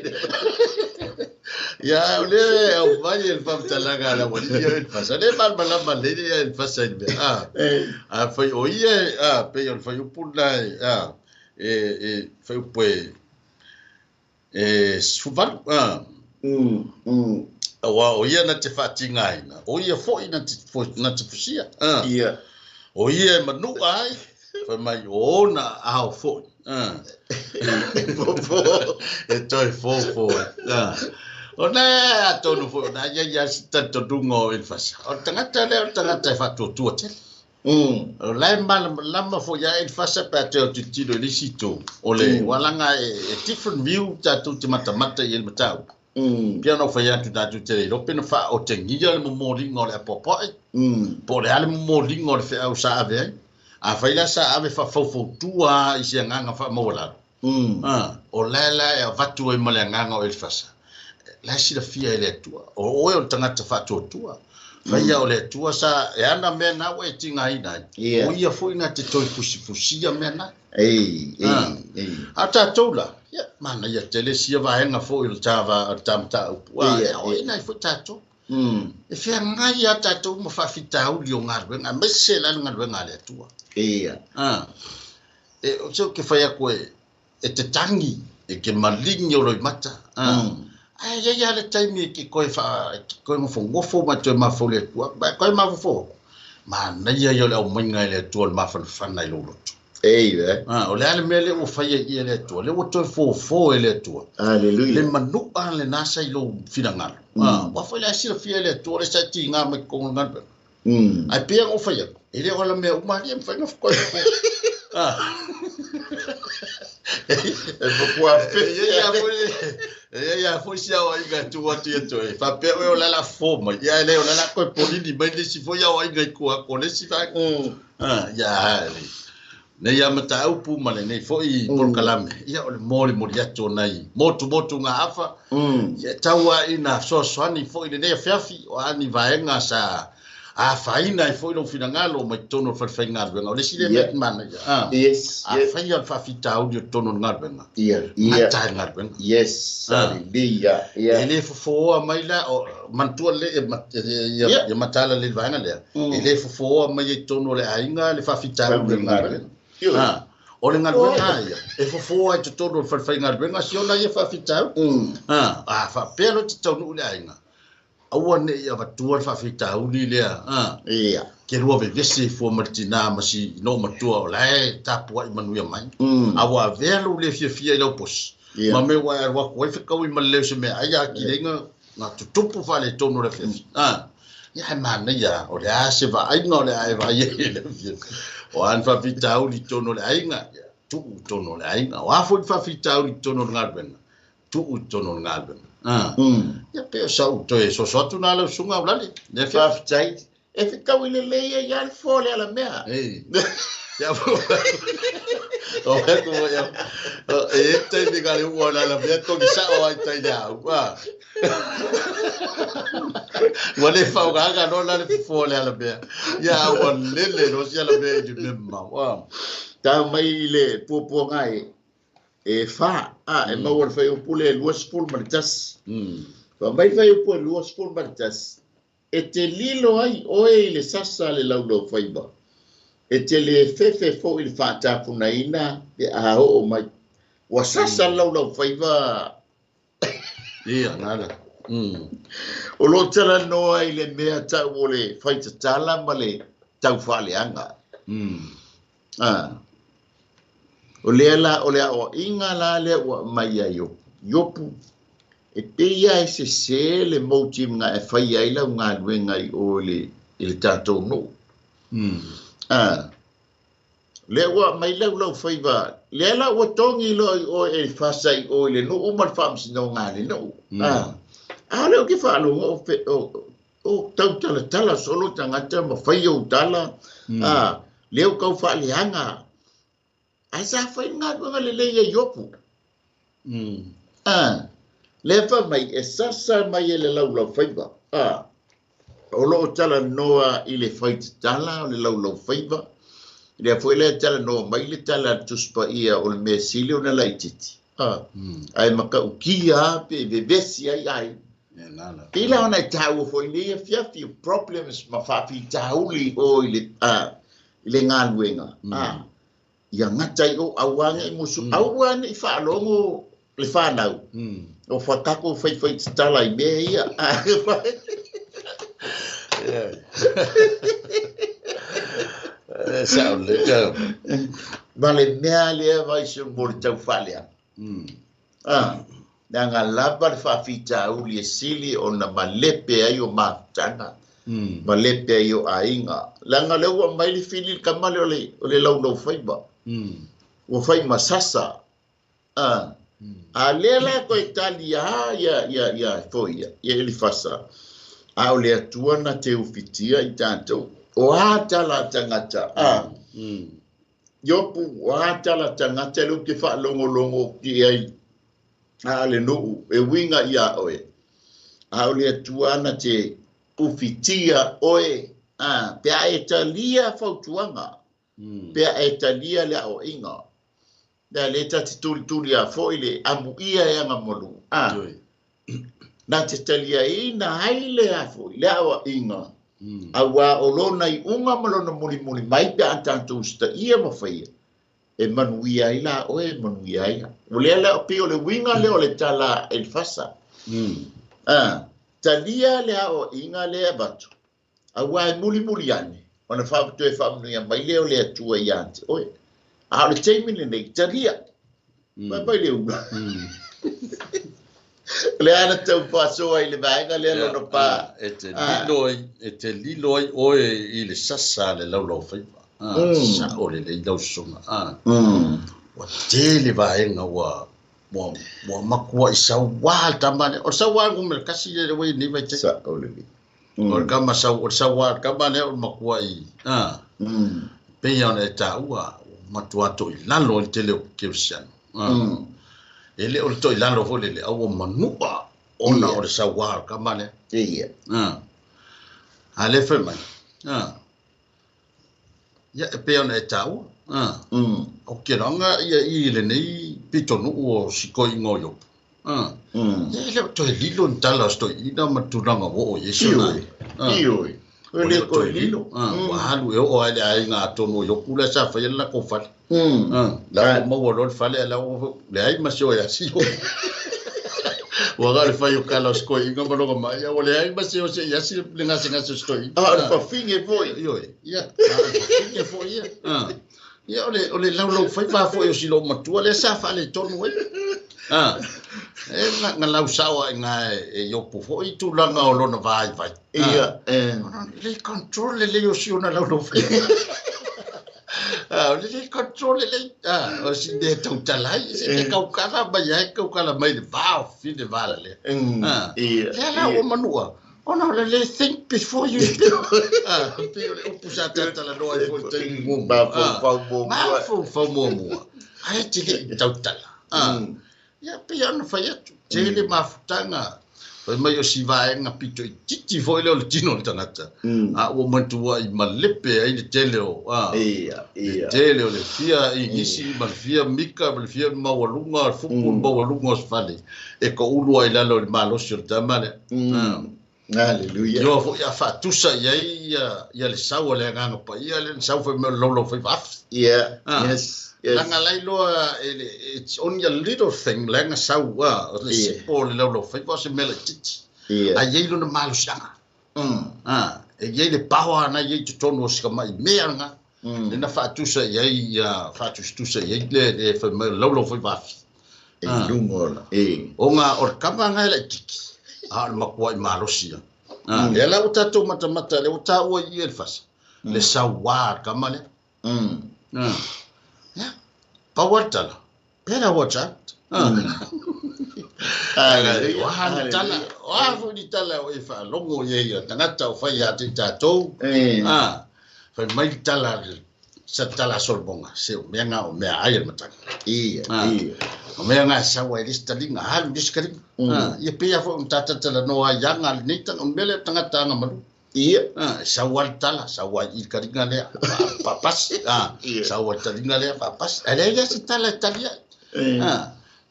Ia o le au mai e le whamtalaga ala wali ia e fasa. Le malmalama le ia e fasa i le mea. A fai o ia pe o le fai upu na e fai upu e 18. Aua o ia na te whaatingaina. O ia foi na te fusia. Ia. O ia e manua ai. Whai mai o ona ao foi. E toi fofo. O nā tonu foi. O nā ia ia si tantodunga o Elfasa. O tangata lea o tangata e whaatuatua tele. O lae malamalama foi ia Elfasa pe a te o tilotilo i le isi itu. O le walanga e different view tatou te matamata i ele mataupu. Pei ona ou fai atu tatou te le iloa pe na faaotegia le momoliga o le apoapoai, po o le a le momoliga o le feau sa ave ai. Afai la sa ave faafaufautua lava i se agaga faamaualalo, o la e la e avatu ai ma le agaga o Elifasa, la e silafia e le Atua, o oe o le tagata faatuatua. Faia o le Atua sa e ana mea na ua e tigaina ai, o ia foi na te toe fusifusia mea na. A o tatou la, ia, manaia tele sia vaega foi o le ta mataupu, e aoaina ai foi tatou. E feagai lava tatou ma faafitauli o galuega, aemaise la le galuega a le Atua. E, o se ou te fai atu e te tagi, e te maligi o loimata. Ae i ai lava le taimi e te toe toe nofonofo ma toe mafaufau i le Atua. Ma e toe mafaufau atu, manaia ia o le aumaiga e le Atua o le mafanafana i lou loto. O le a le mea lea ua faia i i e le Atua? Lea ua toe fofo e le Atua. Hallelujah. Le manua lena sa i lou finagalo. Ua foi la e silafia e le Atua le sa e tiga mai totonu o le galuega. Ae pei ona ou fai atu, e le o ala mea uma alii e mafai ona toe fofo. E matua fefe. E i ai lava foi si aoaiga e tuu atu ia toe, faapea oe o le ala fofo mai, ia e le o le ala toe polili mai le isi foi aoaiga i tua atu o le isi vaega. Ia, nei lava mataupu ma lenei foi polokalame, ia o le molimoli atu o nai motumotugafa, ia tau lava ina fesoasoani foi i lenei afiafi, o a ni vaega sa afaina ai foi lou finagalo mai totonu o le falefaigaluega. O le isi lea mea e manaia, afai lava le faafitauli o totonu o le galuega, gata ai le galuega. Yes, hallelujah. E le fofoa mai la, manatua lelei ia mataala lelei i le vaega lea, e le fofoa mai ai totonu o le aiga le faafitauli o le galuega. O le galuega lava ia, e fofoa ai totonu o le falefaigaluega si ona ia faafitauli. A faapea loa e te taunuu i le aiga, aua ne i avatua le faafitauli lea, ke lua vevesi ai fua ma le tinā ma si loomatua o la e tapuai manuia mai. A ua avea lou le fiafia i lau posi, ma mea ua e alu atu ai fekaui ma le leo o se meaai a kileiga na tutupu faaletonu o le afiafi. Ia ae manaia, o le a se vaaiga o le a e vaai ai i le afiafi. O a ni faafitauli i totonu o le aiga, ia, tuu i totonu o le aiga. O a foi ni faafitauli i totonu o le galuega, tuu i totonu o le galuega. Ia pei o sau toe soso atu na lau susuga Aulale. Le afiafi. Faafetai. E fetaui lelei ai lava le fua o le alamea. Ei. Ia o atu foi au. E i ai taimi na le ua o le alamea togi sao ai tai le au. Ua le faaaogaina loa la le fofo o le alamea. Ia a ua lele loa si alamea i le mea mamao. Tau mai i le puapuaga e e fa, a, e maua i le fuaiupu lea e 21. Fai mai le fuaiupu e 21, E te lilo ai oe i le sasa a le laulaufaiva, e te le fefe foi i le faatapunaina pe a oo mai. Ua sasa le laulaufaiva. Ia, nala. O lo o talanoa i le mea tau o le faitatala ma le taufaaleaga. O lea la, o le aoaiga la lea ua aumai ia Iopu. Iopu, e pei lava e sese le motive na e faia ai lau galuega i o i le, i le tatou nuu. Lea ua aumai lau lau faiva, lea la ua togi loa i oe e fasa i o i le nuu ma le faamasinoga a le nuu. A o lea ou te faalogo o, o, o tautalatala solo tagata ma fai ou tala, lea ua tau faaleaga. Ae sa fai le galuega lelei e Iopu. Lea fai mai, e sasa mai e le laulaufaiva. O lo o talanoa i le faitatala o le laulaufaiva. Lea foi lea talanoa mai le tala a le Tusi Paia o le mea sili ona laitiiti. Ae matautia lava pe vevesi ai aiga. Pei la ona e taua foi nei afiafi o problems ma faafitauli o i le, i le galuega. Ia gata i o, aua ne i musu, aua ne i faalogo le fanau. O fa tatou faifai tatala i mea ia. E sao lelei. Ma le mea lea vai se mo le tau faaleaga. Leaga lava le faafitauli e sili ona malepe ai o mafutaga, malepe ai o aiga. Leaga o lea ua aumai le fili i le tama lea o le laulaufaiva. Ua fai ma sasa. A lea la koe tali a ia ia ia foi ia ia Elifasa. A o le Atua na te ufitia i tatou. O a tala tagata a. Iopu o a tala tagata le ou te faalogologo ki ai a le nuu e uiga ia oe. A o le Atua na te ufitia oe a pe a e talia fautuaga. Pe a e talia le aoaiga. Lea le ta te tulituli a foi le amuia e aga malu. A. Na te taliaina ai le a foi le aoaiga. Aua o lona iuga ma lona mulimuli mai pe a tatou usitaia ma faia. E manuia ai la oe, e manuia ai. O lea la o pei o le uiga lea o le tala a Elifasa. A, talia le aoaiga lea e avatu. Aua e mulimuli ane, ona faapitoa e faamanuia mai lea o le Atua ia te oe. A o le taimi lenei, talia. Mai mai le ula. Le ana tau faasoa i le vaega lea lona pa. E te lilo ai, e te lilo ai oe i le sasa le laulau faiva. Sa o le lei lau soga. Ua tele vaega ua ua makua i sauā le tama lea. O le sauā numera kasi le ua i nei vaitaimi. Sa o le lei. O le kama sau, o le sauā le kama lea o le makua i, pei ona e taua, matua toilalo i le tele o kerisiano. E le o le toilalo foi lele, a ua manua ona o le sauā o le kama lea. Ia. A le fai mai. Ia, e pei ona e taua. O ke ranga ia i lenei pitonuu o sikoiga o Iopu. Ia e le o toe lilo ni tala o se toeaina ma tulaga ua oo i ai si ona aiga. Ioe. O le toe lilo. Ua alu e oo lava i le aiga atonu o Iopu lea sa faia le latou fale. La ua maua loa le fale ae la ua leai ma se o e asi. Ua na o le fai o tala o se toeaina ma lona mai, a ua leai ma se o se i asi le gasegase o se toeaina. A o le fafine foi. Ioe. Ia, a o le fafine foi ia. Ia, o le laulaufaiva foi o si loomatua lea sa faaletonu ai. E na lau sao ai ngā e Iopu foi tulaga o lona vaivai. Ia. Le control le lei o si ona laulaufaiva. O le le control le lei. O si mea tautala ai. Se te kaukala mai ai, kaukala mai le va o fine vala lea. Ia. Lea la ua manua. Ona o le le think before you speak. Pei o le upu sa tatala noa ai foi i taimi muamua. Mafaufau muamua. Mafaufau muamua. Ae te le i tautala. Ia, pei ona fai atu. Tele mafutaga. Fai mai o si vaega pito itiiti foi lea o le tino o le tagata. A ua manatua i malepe ai le tele o, Ia, le ia. tele o le fia igisi ma le fia mika ma le fia maualuga, le fupu le maualuga o se fale. E toulu ai lalo i le malosi o le tama lea. Hallelujah. Ioa foi a faatusa i ai ia le sau o le agaga paia lea, le sau fai mai o le laulaufaiva afi. Yeah, yes, yes. Langa lai loa, it's only a little thing, langa sau, o le sipo o le laulaufaiva o se mea laitiiti. Yeah. A i ai lona malosiaga. E i ai le power na i ai totonu o sikamai mea langa. Le na faatusa i ai, ia, faatusatusa i ai le fai mai o le laulaufaiva afi. E luga o la, e. O ngā, o le kama ngai laitiiti. A o le makua i malosi ia. Lea la ua tatou matamata, lea ua taua i i Elifasa. Le sauā le kama lea. Ia, pau a le tala. Better watch out. Hallelujah. O a ni tala, o a foi ni tala o e faalogo i ai a tagata o fai ia te i tatou. Fai mai le tala, sa tala a Solomoga, se o mea ngā o mea ai le matagi. Ia, ia. O mea ngā sau ai le isi taliga, alu le isi kaliga. Ia pei a foi ona tatatala noa ai aga lenei tanga, o mea lea o tagata aga malu. Ia. Sau ai le tala, sau ai i le kaliga lea, faapasi. Ia. Sau ai le taliga lea, faapasi. Ae leai lea se tala e tali ai.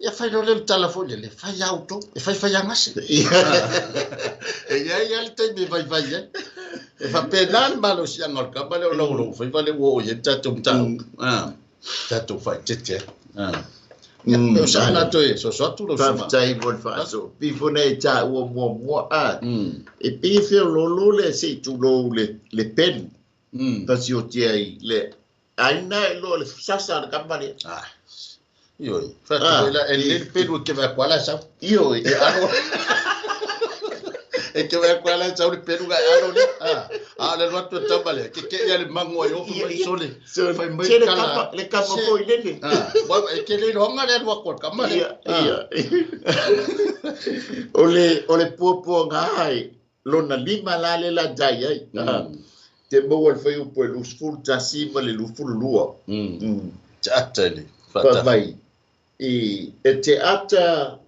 Ia fai loa lea le tala foi lele, fai au tau, e fai fai agase. Ia. E iai lava le taimi e vaivai ai. E faapena le malosiaga o le kama lea o laulaufaiva lea ua oo i ai le tatou mataupu. Tatou faaeteete ai. Ia, o sa na toe soso atu lau susuga. Faafetai mo le faasoa. Pifo nei taua muamua a. E pei e feoloolo le se i tulou le pelu. Fasioti ai le aina e loa le sasa le kama lea. Ioe. Faatu foi la, e lelei le pelu e keve atu ala e sau. Ioe. E alo. E ke wea kwa la sau le pelu ga alo le. A le lotu tama le. Ke ke ia le mango ai ofa mai sole. Fai mai Se le kapa le kapa foi lele. Wa e ke le ronga le lua kwa kama le. Ia, ia. O le puapuaga ai lona lima la le la jai ai. Te maua le fuaiupu e 21 ma le 22. Te ata le. Fai mai i e te ata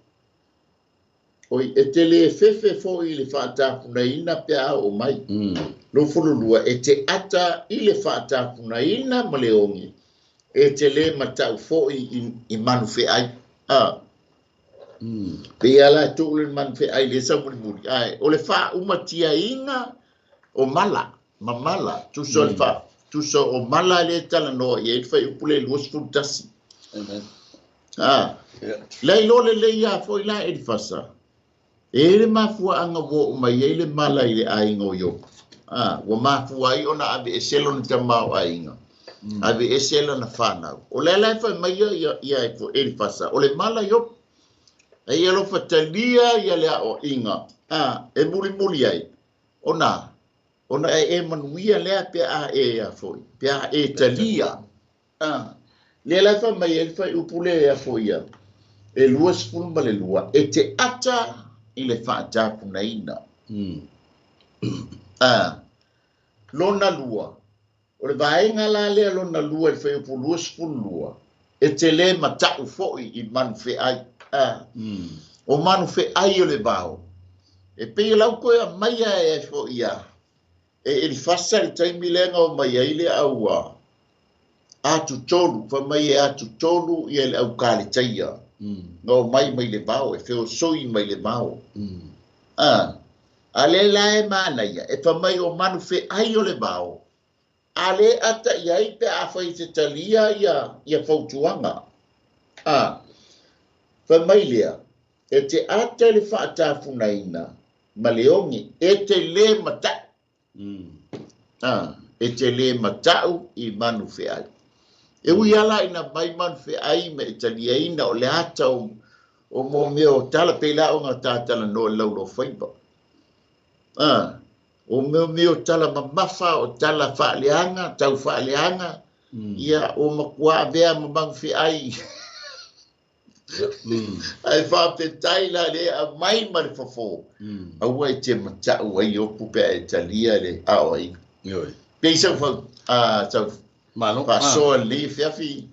oi e te le fefe foi i le faatafunaina pe a o mai. 22 e te ata i le faatafunaina ma le ogi e te le matau foi i manu feai. Pe ia la tuu le manu feai le sau mulimuli. Ae, o le faaumatiaina o mala, mamala, tusa o le fa, tusa o mala le talanoa i ai le fuaiupu le 21. Amen. La iloa lelei ia foi la Elifasa. E le mafuaanga ua oo mai ai le mala i le aiga o Iopo. Ua mafua ai ona ave ese lona tamaoaiga. Ave ese lona whanau. O le ala e fai mai ia ia Elifasa. O le mala Iopo. E ia alofa talia ia le aoaiga. E mulimuli ai. Ona e manuia lea pe a e a foi. Pe a e talia. Le ala e fai mai e fai upu le a foi ia. E 22 e te ata i le faatapunaina. Lona lua. O le vaenga la lea lona lua i le fuaiupu 22. E te le matau foi i manu feai. O manu feai o le vao. E pei lau koe a maia e foi ia. E Elifasa le taimi lea o mai ai le aua. Atu tolu, fa mai e atu tolu ia le au kaletaia. No mai mai le vao, e feo soi mai le vao. A le la e manaia, e fa mai o manu feai o le vao. A le ata iai pe a fai te talia ia fautuaga. Fa mai lea, e te ata le faatafunaina ma le ogi, e te le matau. E te le matau i manu feai. E ui ala ina mai manu feai me e taliaina o le ata o mo mea o tala pe la o ngā tātala no e laulo whaipa. O mea mea o tala mamafa, o tala whaaleanga, tau whaaleanga, ia o makua avea ma manu feai. Ai whaapetai la le a mai ma le fofo. Aua e te matau ai o pupe e talia le ao ai. Pei sau sau Malo. Faasoa le fiafi.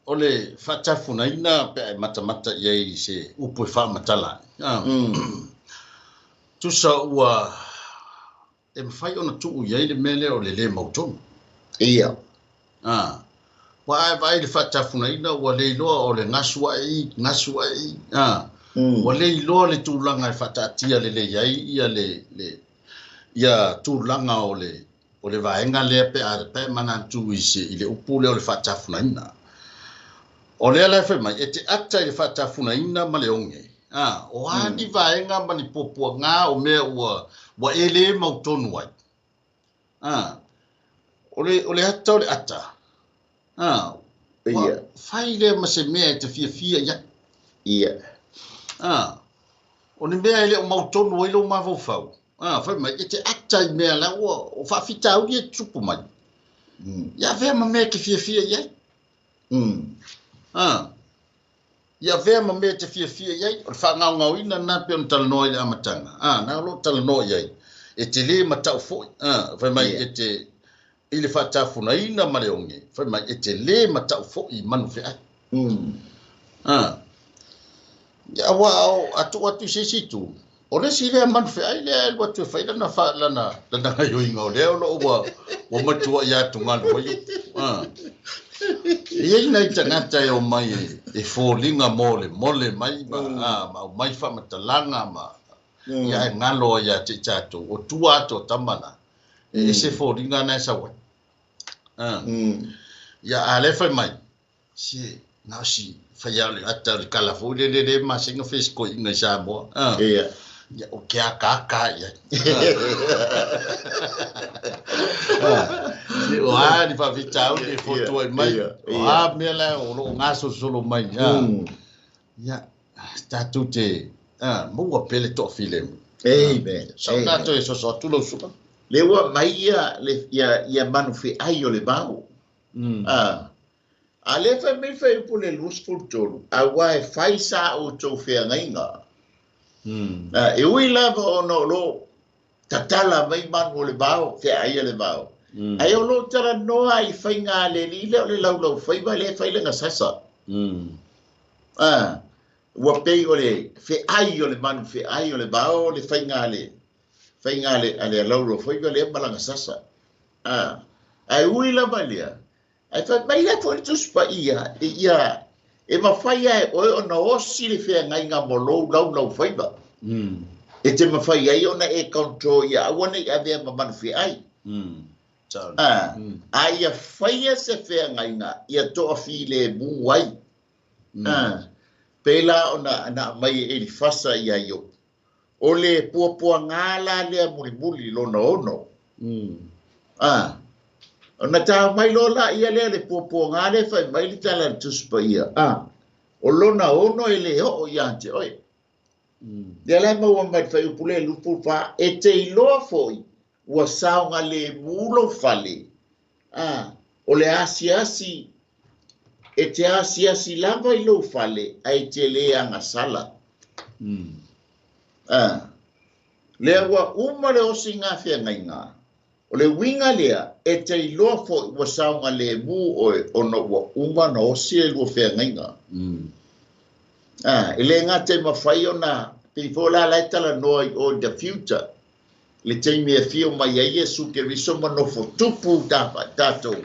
O le faatafunaina pe a e matamata i ai se upu e faamatala. Tusa ua e mafai ona tuu i ai le mea lea o le lē mautonu. Ia. Ua ae vaai le faatafunaina ua le iloa o le gasu ae i, gasu ae i. Ua le iloa le tulaga e faataatia lelei ai ia le ia tulaga o le vaega lea pe a pe manatu i se i le upu lea o le faatafunaina. O lea la e fai mai, e te ata i le faatafunaina ma le oge. O a ni vaega ma ni puapuaga o mea ua e le mautonu ai. O le ata o le ata. Ua fai lea ma se mea e te fiafia ia. Ia. O ni mea e le o mautonu ai lou mafaufau. Fai mai, e te ata i mea la ua o faafitauli e tupu mai. Ia avea ma mea e te fiafia i ai. Ia avea ma mea e te fiafia i ai. O le faagaogaoina na pe ona talanoa i le amataga. Na o loo talanoa i ai. E te le matau foi. Fai mai e te i le faatafunaina ma le oge. Fai mai e te le matau foi i manu feai. Ia ua o atu atu i se isi itu. O le isi lea manu feai lea e lua atu e fai lana lana gaioiga o lea o loo ua matua ia atu galu ai. E iai nai tagata e o mai e foliga mo le mole mai ma ma aumai faamatalaga ma ia e galo ai ia te i tatou o tua atu o tama la e ese foliga na e sau ai. Ia a le fai mai se na o si fai ao le ata o le kala foi le le le masenga fesikoiga i Samoa. Ia. Ia o ke akaka ia. O a ni faafitauli e fotua i mai. O a mea la o loo gasolosolo mai. Ia tatou te maua pele toafilemu. Amen. Sau na toe soso atu lau suka. Le ua mai ia le ia manu feai o le vao. A le fai mai fuaiupu le 23, auā e fai sa outou feagaiga. E ui lava ona o lo o tatala mai manu o le vao, feai o le vao. Ae o lo o talanoa i faiga a le alii lea o le laulaufaiva lea e fai le gasasa. Ua pei o le feai o le manu feai o le vao le faiga a le faiga a le laulaufaiva lea ma lana sasa. Ae ui lava lea, ae fai mai lea foi le Tusi Paia, ia e mafai lava e oe ona osi le feagaiga mo lou laulaufaiva. E te mafai ai ona e control ia aua ne i avea ma manu feai. A ia faia se feagaiga ia toafilemu ai. Pēlā ona na aumai e Elifasa iā Iopu. O le puapuagā la lea mulimuli lona ono. Ona tao mai loa laia lea le puapuagā lea fai mai le tala a le Tusi Paia, o lona ono e le oo ia te oe. Lea la e maua mai le fuaiupu lea 24, e te iloa foi ua saogalemu lou fale, o le asiasi, e te asiasi lava i lou fale, ae te le agasala. Lea ua uma le osiga feagaiga, o le uiga lea, e te iloa foi ua saogalemu oe ona ua uma ona osi le lua feagaiga. E le gata e mafai ona, pei foi la la e talanoa i o in the future, le taimi e afio mai ai Iesu Keriso ma nofo tupu tatou,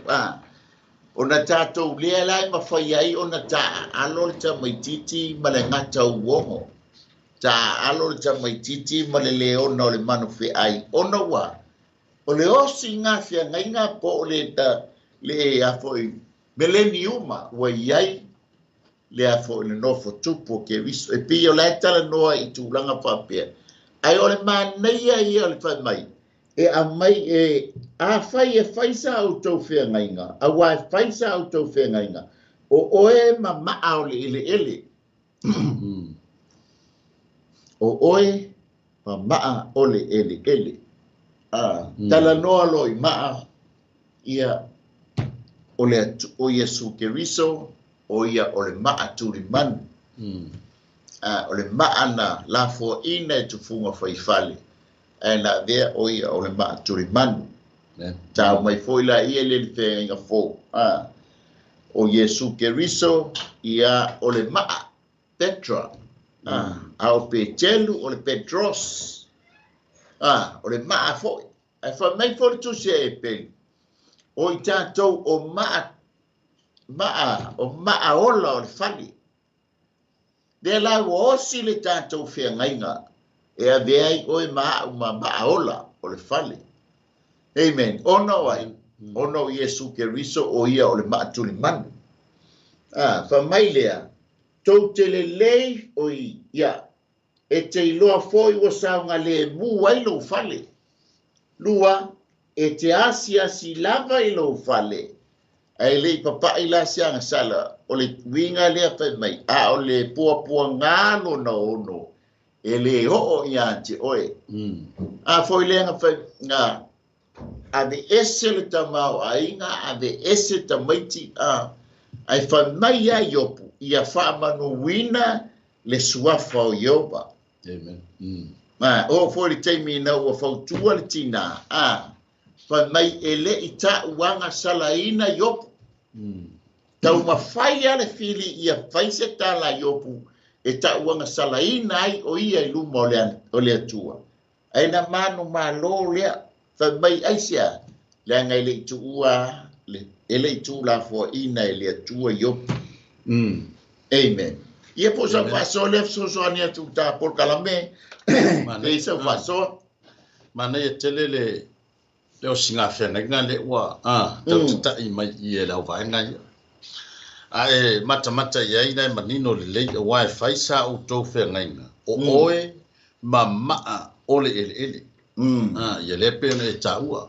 ona tatou lea la e mafai ai ona taaalo le tamaitiiti ma le gata uogo, taaalo le tamaitiiti ma le leona o le manu feai, ona ua o le osiga feagaiga po o le le a foi mileniuma ua i ai lea foi le nofo tupu o Keriso. E pei o la e talanoa i tulaga faapea. Ae o le manaia ia o le fai mai, e aumai e, afai e fai sa outou feagaiga, auā e fai sa outou feagaiga, o oe ma maa o le eleele. O oe ma maa o le eleele. Talanoa loa i maa, ia, o le o Iesu Keriso, o ia o le maa tulimanu. O le maa na lafoaina e tufuga faifale, ae na avea o ia o le maa tulimanu. Tau mai foi la ia le le feagaiga fou. O Iesu Keriso, ia o le maa, Petra. A o Petelu o le Petros. O le maa foi. Ae fai mai foi le Tusi a Epeli, o i tatou o maa, maa, o maa ola o le fale. Lea la ua osi le tatou feagaiga e avea ai oe ma au ma maa ola o le fale. Amen. Ona o ai? Ona o Iesu Keriso o ia o le maa tulimanu. Fai mai lea, tou te lelei o ia, e te iloa foi ua saogalemu ai lou fale. Lua, e te asiasi lava i lou fale, ae le i papai la se agasala, o le uiga lea fai mai, a o le puapuagā lona ono, e le oo ia te oe. A foi lea na fai, na ave ese le tamaoaiga, ave ese tamaiti, ae fai mai ia Iopu, ia faamanuina le suafa o Ieova. Amen. Oo foi le taimi ina ua fautua le tinā, fai mai e le i taʻu agasalaina Iopu. Taumafai lava le fili ia fai se tala a Iopu e taʻu agasalaina ai o ia i luma o le Atua. Ae na manumalo lea, fai mai aisea, leaga e le i tuua e le i tuulafoaina e le Atua Iopu. Amen. Ia po o sau faasoa lea fesoasoani atu i ta polokalame, e i sau faasoa. Manaia tele le le osiga feagaiga lea ua tautatai mai i e le auvaega ia. Ae matamata i ai la e manino lelei, auā e fai sa outou feagaiga, o oe ma maa o le eleele. Ia lea pei ona e taua.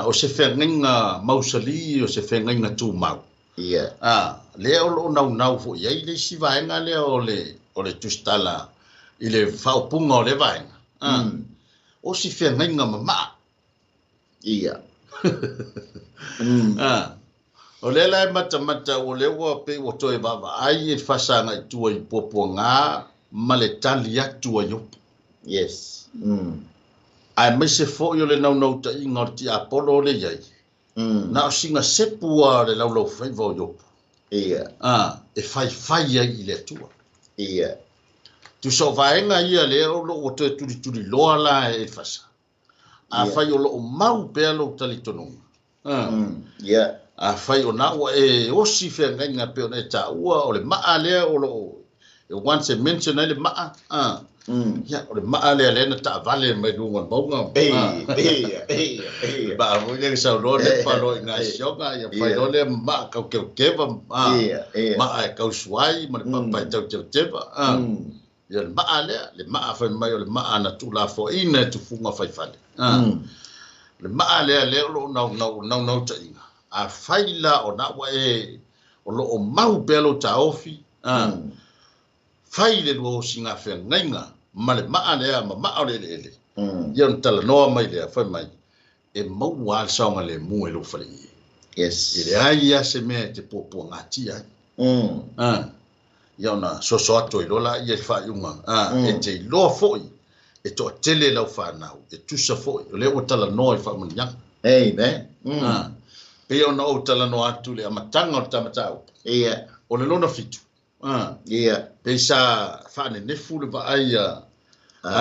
O se feagaiga mausalī, o se feagaiga tumau. Lea o loo naunau foi i ai le isi vaega lea o le tusitala i le faaupuga o le vaega. Osi feagaiga ma ma'a. Ia. O lea la e matamata ua lea ua pei ua toe vaavaai e fasa agai tua i puapuaga ma le tali atu a Iopu. Yes. Aemaise foi o le naunautaiga o le tiapolo o le i ai. Na o sina sepu a le laulaufaiva o Iopu. Ia. E faifai ai i le Atua. Ia. Tusa o vaega ia lea o loo ua toe tulituliloa la e fasa. Afai o loo mau pea lou talitonuga. Ia. Afai o na ua e osi feagaiga pei ona e taua o le ma'a lea o loo e once e mention ai le ma'a. Ia, o le ma'a lea lea na taavale mai luga o le mauga. Ia, ia, ia. Ma'a foi lea saunoa le palo i ngā sioga, ia fai loa lea ma'a kaukeukeva, Ia, ia. ma'a e kausuai ma le papa e tauteuteva. Ia le ma'a lea, le ma'a fai mai o le ma'a na tuulafoaina e tufuga faifale. Le ma'a lea lea o loo naunautaiga. Afai la o na ua e o loo mau pea lou taofi, fai le lua osiga feagaiga ma le ma'a lea ma ma'a o le eleele. Ia ona talanoa mai lea, fai mai, e maua lava le saogalemu e lou faleie. Yes. E leai lava se mea e te puapuagatia ai. Ia ona soso atu ai loa laia i le faaiuga. E te iloa foi e toatele lau fanau, e tusa foi, o lea ua talanoa i faamanuiaga. Amen. Pei ona ou talanoa atu le amataga o le tamataupu. Ia. O le lona 7. Ia. Pei sa faanenefu le vaai a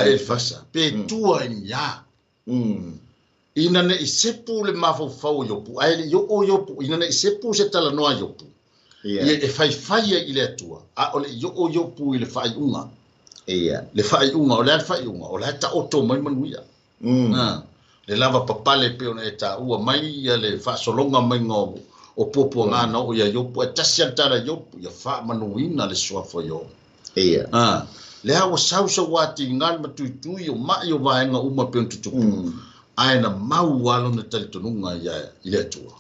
Elifasa. Pe tua i ni a. Ina nei sepu le mafaufau o Iopu, ae le i oo Iopu, ina nei sepu se talanoa a Iopu. Ia. Ia e faifai ai i le Atua, a o le i oo Iopu i le faaiuga. Ia. Le faaiuga, o le a le faaiuga, o la e taoto mai manuia. Le lava papale pei ona e taua mai ia le faasologa maiga o puapuaga na oo ia Iopu, e tasi lava le tala i Iopu, ia faamanuina le suafa o Iopu. Ia. Lea ua sausau atiga le matuitui o mai o vaega uma pei ona tutupu. Ae na mau lava lona talitonuga ia i le Atua.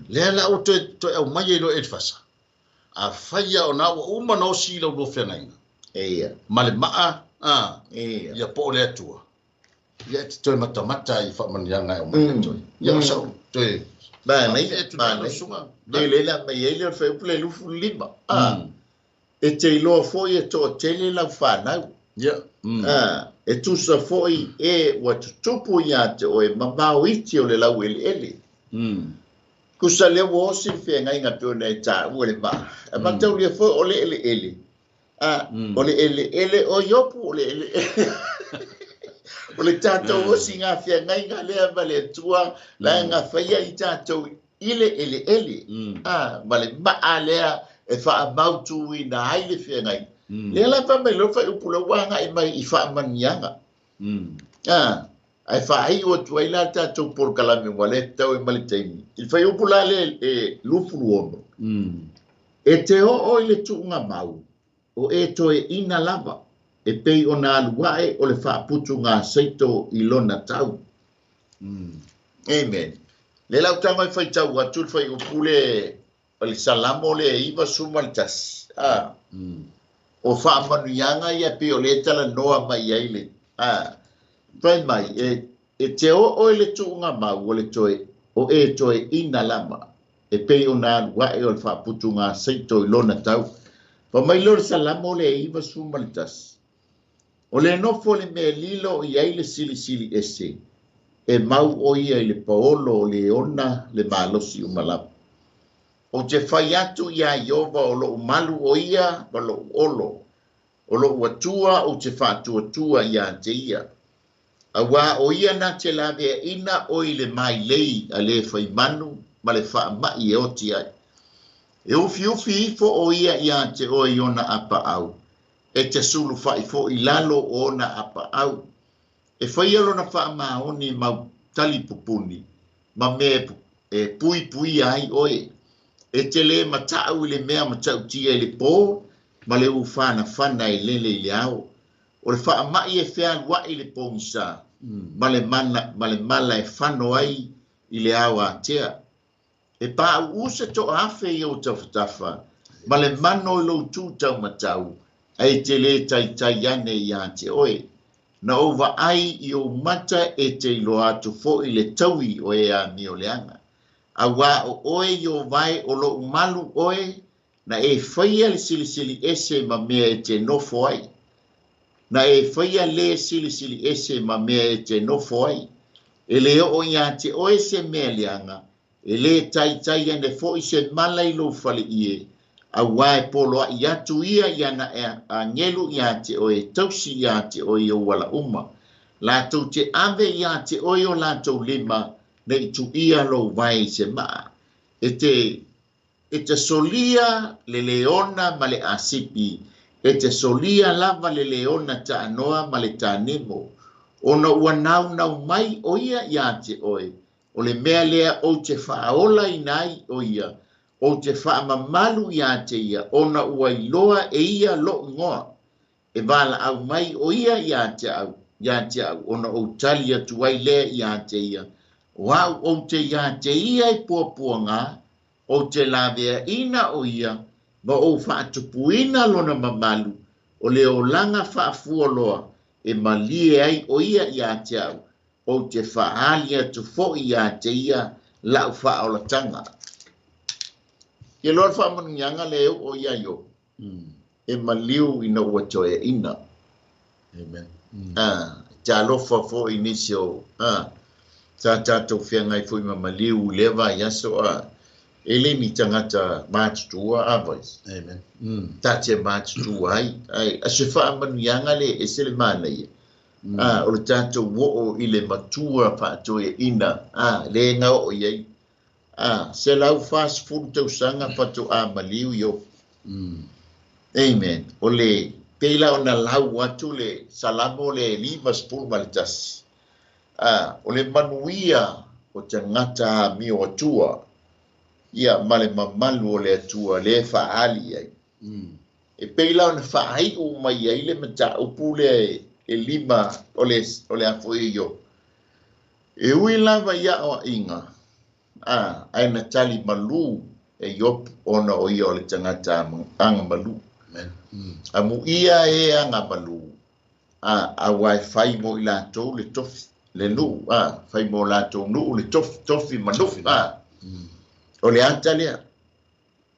Lea la ua toe aumai ai loa e Elifasa. Afai lava o na ua uma na osi i lau lua feagaiga. Ia. Ma le ma'a, Ia. ia po o le Atua. Ia e te toe matamata i faamanuiaga e aumai le Atua. Ia o sau toe Manaia, faafetu le manaia. susuga. Le le la mai ai le o le fuaiupu le 25. E te iloa foi e toatele lau fanau. Ia. E tusa foi e ua tutupu ia te oe mamao iti o le lau eleele. Kusa lea ua osi le feagaiga pei ona e taua le ma'a. E mataulia foi o le eleele. O le eleele o Iopu, o le eleele. O le tatou osi ngā feagaiga lea ma le Atua, la e gafaia i tatou i le eleele. Ma le ma'a lea e faamautuina ai le feagaiga. Lea la fai mai loa fuaiupu lea ua agai mai i faamanuiaga. Ae faaiu atu ai la tatou polokalame ua le tatau e ma le taimi. I le fuaiupu la le e 26. E te oo i le tuuga mau, o e toe ina lava, e pei ona alu ae o le faaputuga seito i lona tau. Amen. Le lau tago e faitau atu le fuaiupu le o le Salamo le 91. O faamanuiaga ia pei o le talanoa mai ai le. Fai mai, e te oo i le tuuga mau o le toe, o e toe ina lava, e pei ona alu ae o le faaputuga seito i lona tau. Fai mai lea o le Salamo le 91. O le nofo le mea lilo i ai le silisili ese, e mau o ia i le paolo o le ona le malosi o malava. O te fai atu ia Iova o lou malu o ia ma lou olo, o lou atua o te faatuatua ia te ia. Auā o ia na te laveaina o i le mailei a le faimanu ma le faama'i e oti ai. E ufiufi ifo o ia ia te oe i ona apaau, e te sulufa'i fo'i lalo o ona apaau. E faia lona faamaoni mau tali pupuni, ma mea e puipuia ai oe. E te le mata'u i le mea matautia i le pō, ma le ufanafana e lele i le ao. O le faama'i e fealua'i i le pogisa, ma le mana, ma le mala e fano ai i le ao atea. E pāu'u se to'aafe i ou tafatafa, ma le mano i lou tu taumatau, ae te lē taitai ane iā te oe. Na ou vaai i ou mata e te iloa atu foʻi le taui o e amio leaga. Auā o oe Ieova e o loʻu malu oe, na e faia le silisili ese ma mea e te nofo ai. Na e faia le silisili ese ma mea e te nofo ai. E lē oo iā te oe se mea leaga, e lē taitai ane foʻi se mala i lou faleie, auā e poloaʻi atu ia i ana agelu iā te oe e tausi iā te oe i ou ala uma. Latou te ave iā te oe o latou lima, ne i tuʻia lou vae i se maa. E te E te solia le leona ma le asipi, e te solia lava le leona taanoa ma le tanemo, ona ua naunau mai ʻo ia iā te oe, o le mea lea ou te faaolaina ai ʻo ia, ou te faamamalu iā te ia, ona ua iloa e ia loʻu igoa. E valaau mai ʻo ia iā te au, iā te au, ona ou tali atu ai lea iā te ia, o aʻu ou te iā te ia i puapuagā, ou te laveaʻina ʻo ia, ma ou faatupuina lona mamalu, o le olaga faafualoa e malie ai ʻo ia iā te au, ou te faaali atu foʻi iā te ia laʻu faaolataga. Ke loa le faamanuiaga lea e oo iā Iobo, e maliu ina ua toeaina. Amen. A, e te alofa foi i nisi o, a, sa tatou feagai foi ma maliu i lea vaiaso, a, e le ni tagata matutua, a Voice? Amen. Ta te matutua ai, ae a se faamanuiaga le ese le manaia, a, o le tatou oo i le matua faatoeaina, a, le ga oo i ai, a, 140 tausaga faatoa maliu Iobo. Amen. O le pei la ona lau atu le Salamo le 51, a, o le manuia o tagata amio Atua, ia ma le mamalu o le Atua lea e faaali i ai. E pei la ona faaiʻu mai ai le mataupu lea e lima o le o le a foi e Iobo. E ui lava i aʻoaʻiga, a, ae na tali malū e Iobo ona o ia o le tagata agamalu. Amen. Amuia e agamalu, a, auā e fai mo i latou le tofi, le nuu, a, fai mo latou nuu le tofi, tofi ma nuu, a. O le ata lea.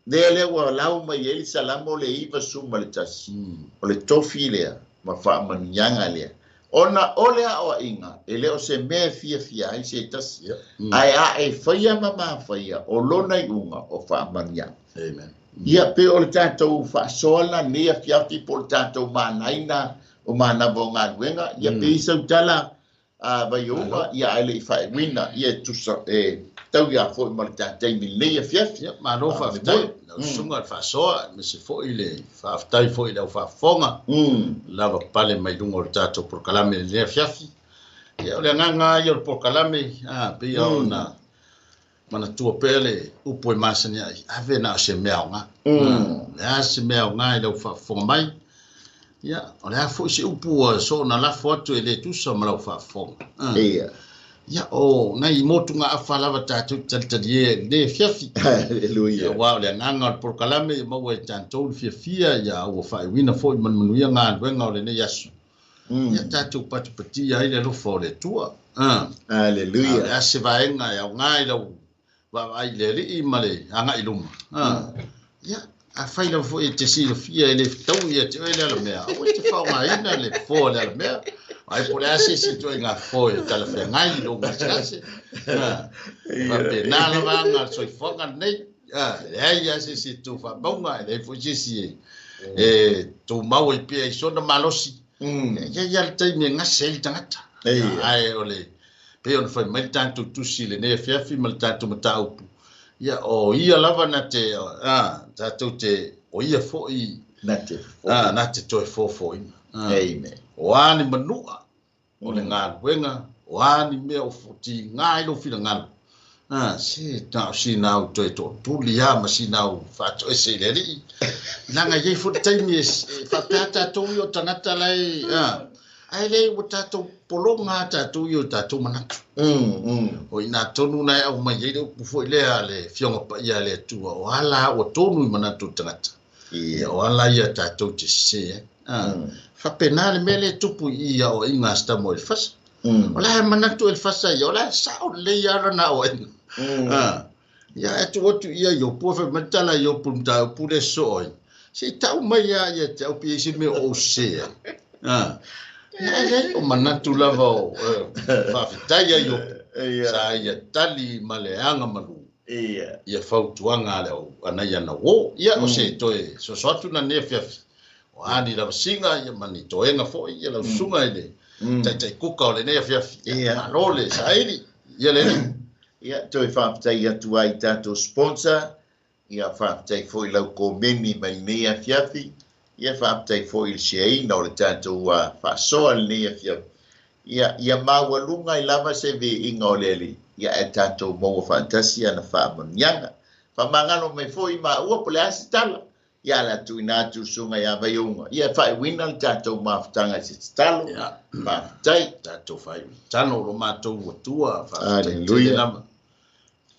Lea lea ua lau mai ai le Salamo le 91, o le tofi lea ma faamanuiaga lea. Ona o le aʻoaʻiga, e le o se mea e fiafia ai se tasi, ae a e faia ma mafaia, o lona iuga o faamanuiaga. Amen. Ia, pe o le tatou faasoa la lenei afiafi po o le tatou manaina o manava o galuega, ia pe i sau tala a Vaiooga, ia ae le i faaiuina, ia e tusa, e tau ia foi ma le ta taimi i lenei afiafi. Ia, malo faafetai lau susuga i le faasoa, aemaise foi le faafetai foi i le au faafofoga lava pale mai luga o le tatou polokalame i lenei afiafi. Ia, o le agaga lava ia o le polokalame, a, pei lava ona manatua pea le upu e masani ai, ave na o se mea aoga. O le a se mea aoga i lau faafofoga mai, ia, o le a foi se upu ua soona lafo atu e le tusa ma lau faafofoga. Ia. Ia, o nai motugaafa lava tatou te talitalie ai i lenei afiafi. Haleluia. Aua o le agaga o le polokalame ia maua e tatou le fiafia, ia ua faaiuina foi ma le manuia galuega o lenei aso. Ia tatou patipatia ai le alofa o le Atua. Haleluia. A o le a se vaega e aoga i lau vaavaai i le Alii ma le agai i luma. Ia, afai lava foi e te silafia e le fetaui ia te oe le alamea, aua e te faaaogaina le fofo a le alamea. Ai po o le a se isi ituaiga fofo e talafeagai i lou gasegase. E faapena lava aga o le soifuaga lenei. E leai lava se isi e tu faamauga, e leai foi se isi e tumau ai pea i sona malosi. E i ai lava le taimi e gase ai le tagata. Ae o le, pei ona fai mai le tatou tusi i lenei afiafi ma le tatou mataupu, ia, o ia lava na te, a, tatou te, o ia foi na te, a, na te toe fofoina. Amen. O a ni manua, o le galuega, o a ni mea o tiga ai lou finagalo, a, se na o sina au toe tootuli lava ma sina au faatoese i le Alii. Leaga e i ai foi le taimi e faapea tatou ia o tagata la e, a, ae le ua tatou pologa lava tatou ia o tatou manatu. O i ina tonu na e aumai ai le upu foi lea a le Afioga Paia a le Atua, o ala ua tonu i manatu o le tagata. Ia, o ala ia tatou te sese ai. Faapena le mea lea e tupu i i aoaiga a si tama o Elefasa. O le a e manatu Elefasa ia, o le a sao lelei lava lana aoaiga. Ia ae tuu atu ia Iopu, fai mai le tala a Iopu i le mataupu lea e sosoo ai, se i tau mai lava ia te au pe i ai se mea o ou sese ai. Ia e leai, o manatu lava o faafetai a Iopu, sa ia tali ma le agamalu ia fautuaga a le au a nai ana uō. Ia o se toe soso atu na lenei afiafi, o a ni lavasiga ia ma ni toega foi ia lau susuga i le taitai kuka o lenei afiafi. Ia malo le saili, ia le alii. Ia toe faafetai atu ai i tatou sponsor, ia faafetai foi i lau komeni mai lenei afiafi, ia faafetai foi i le shareina o le tatou faasoa i lenei afiafi. Ia, ia maualuga ai lava se viiga o le Alii, ia ae tatou maua faatasi ana faamanuiaga. Faamagalo mai foi maua po o le a se tala, ia o le a tuuina atu le susuga ia Vaiouga, ia e faaiuina le tatou mafutaga i se tatalo. Faafetai. Tatou faaiu tatalo o lo matou Atua, faafetai tele lava.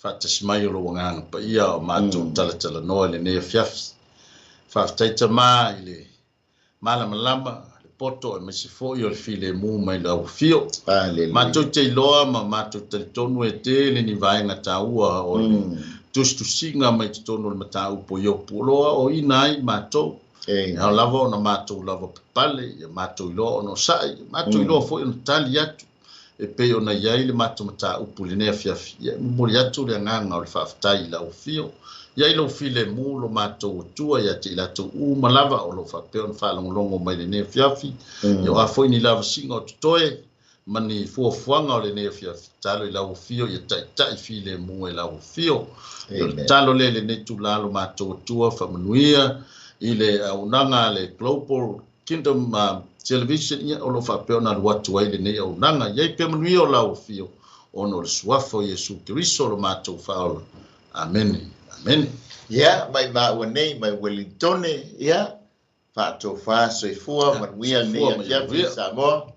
Faatasi mai o lou Agaga Paia o matou talatalanoa i lenei afiafi. Faafetai Tama i le malamalama, le poto aemaise foi o le filemu mai lau afio. Matou te iloa ma matou talitonu e tele ni vaega taua o le tusitusiga mai totonu o le mataupu o Iopu o lo o aoaoina ai matou. E ao lava ona matou lava papale, ia matou iloa ona onosai, ia matou iloa foi ona tali atu e pei ona i ai le matou mataupu i lenei afiafi. Ia e momoli atu le agaga o le faafetai i lau afio, i ai lou filemu lo matou Atua ia te i latou uma lava o lo o faapea ona faalogologo mai i lenei afiafi. Ia o a foi ni lavasiga o totoe ma ni fuafuaga o lenei afiafi, tatalo i lau afio ia taitai filemu e lau afio. Ia o le tatalo lea i lenei itula lo matou Atua, faamanuia i le auaunaga a le Global Kingdom Television, ia o lo o faapea ona alu atu ai lenei auaunaga. Ia i ai pea manuia o lau afio ona o le suafa o Iesu Keriso lo matou Faaola. Amene. Amene. Ia, mai maua nei mai Welintone, ia, faatofa soifua, manuia lenei afiafi Samoa.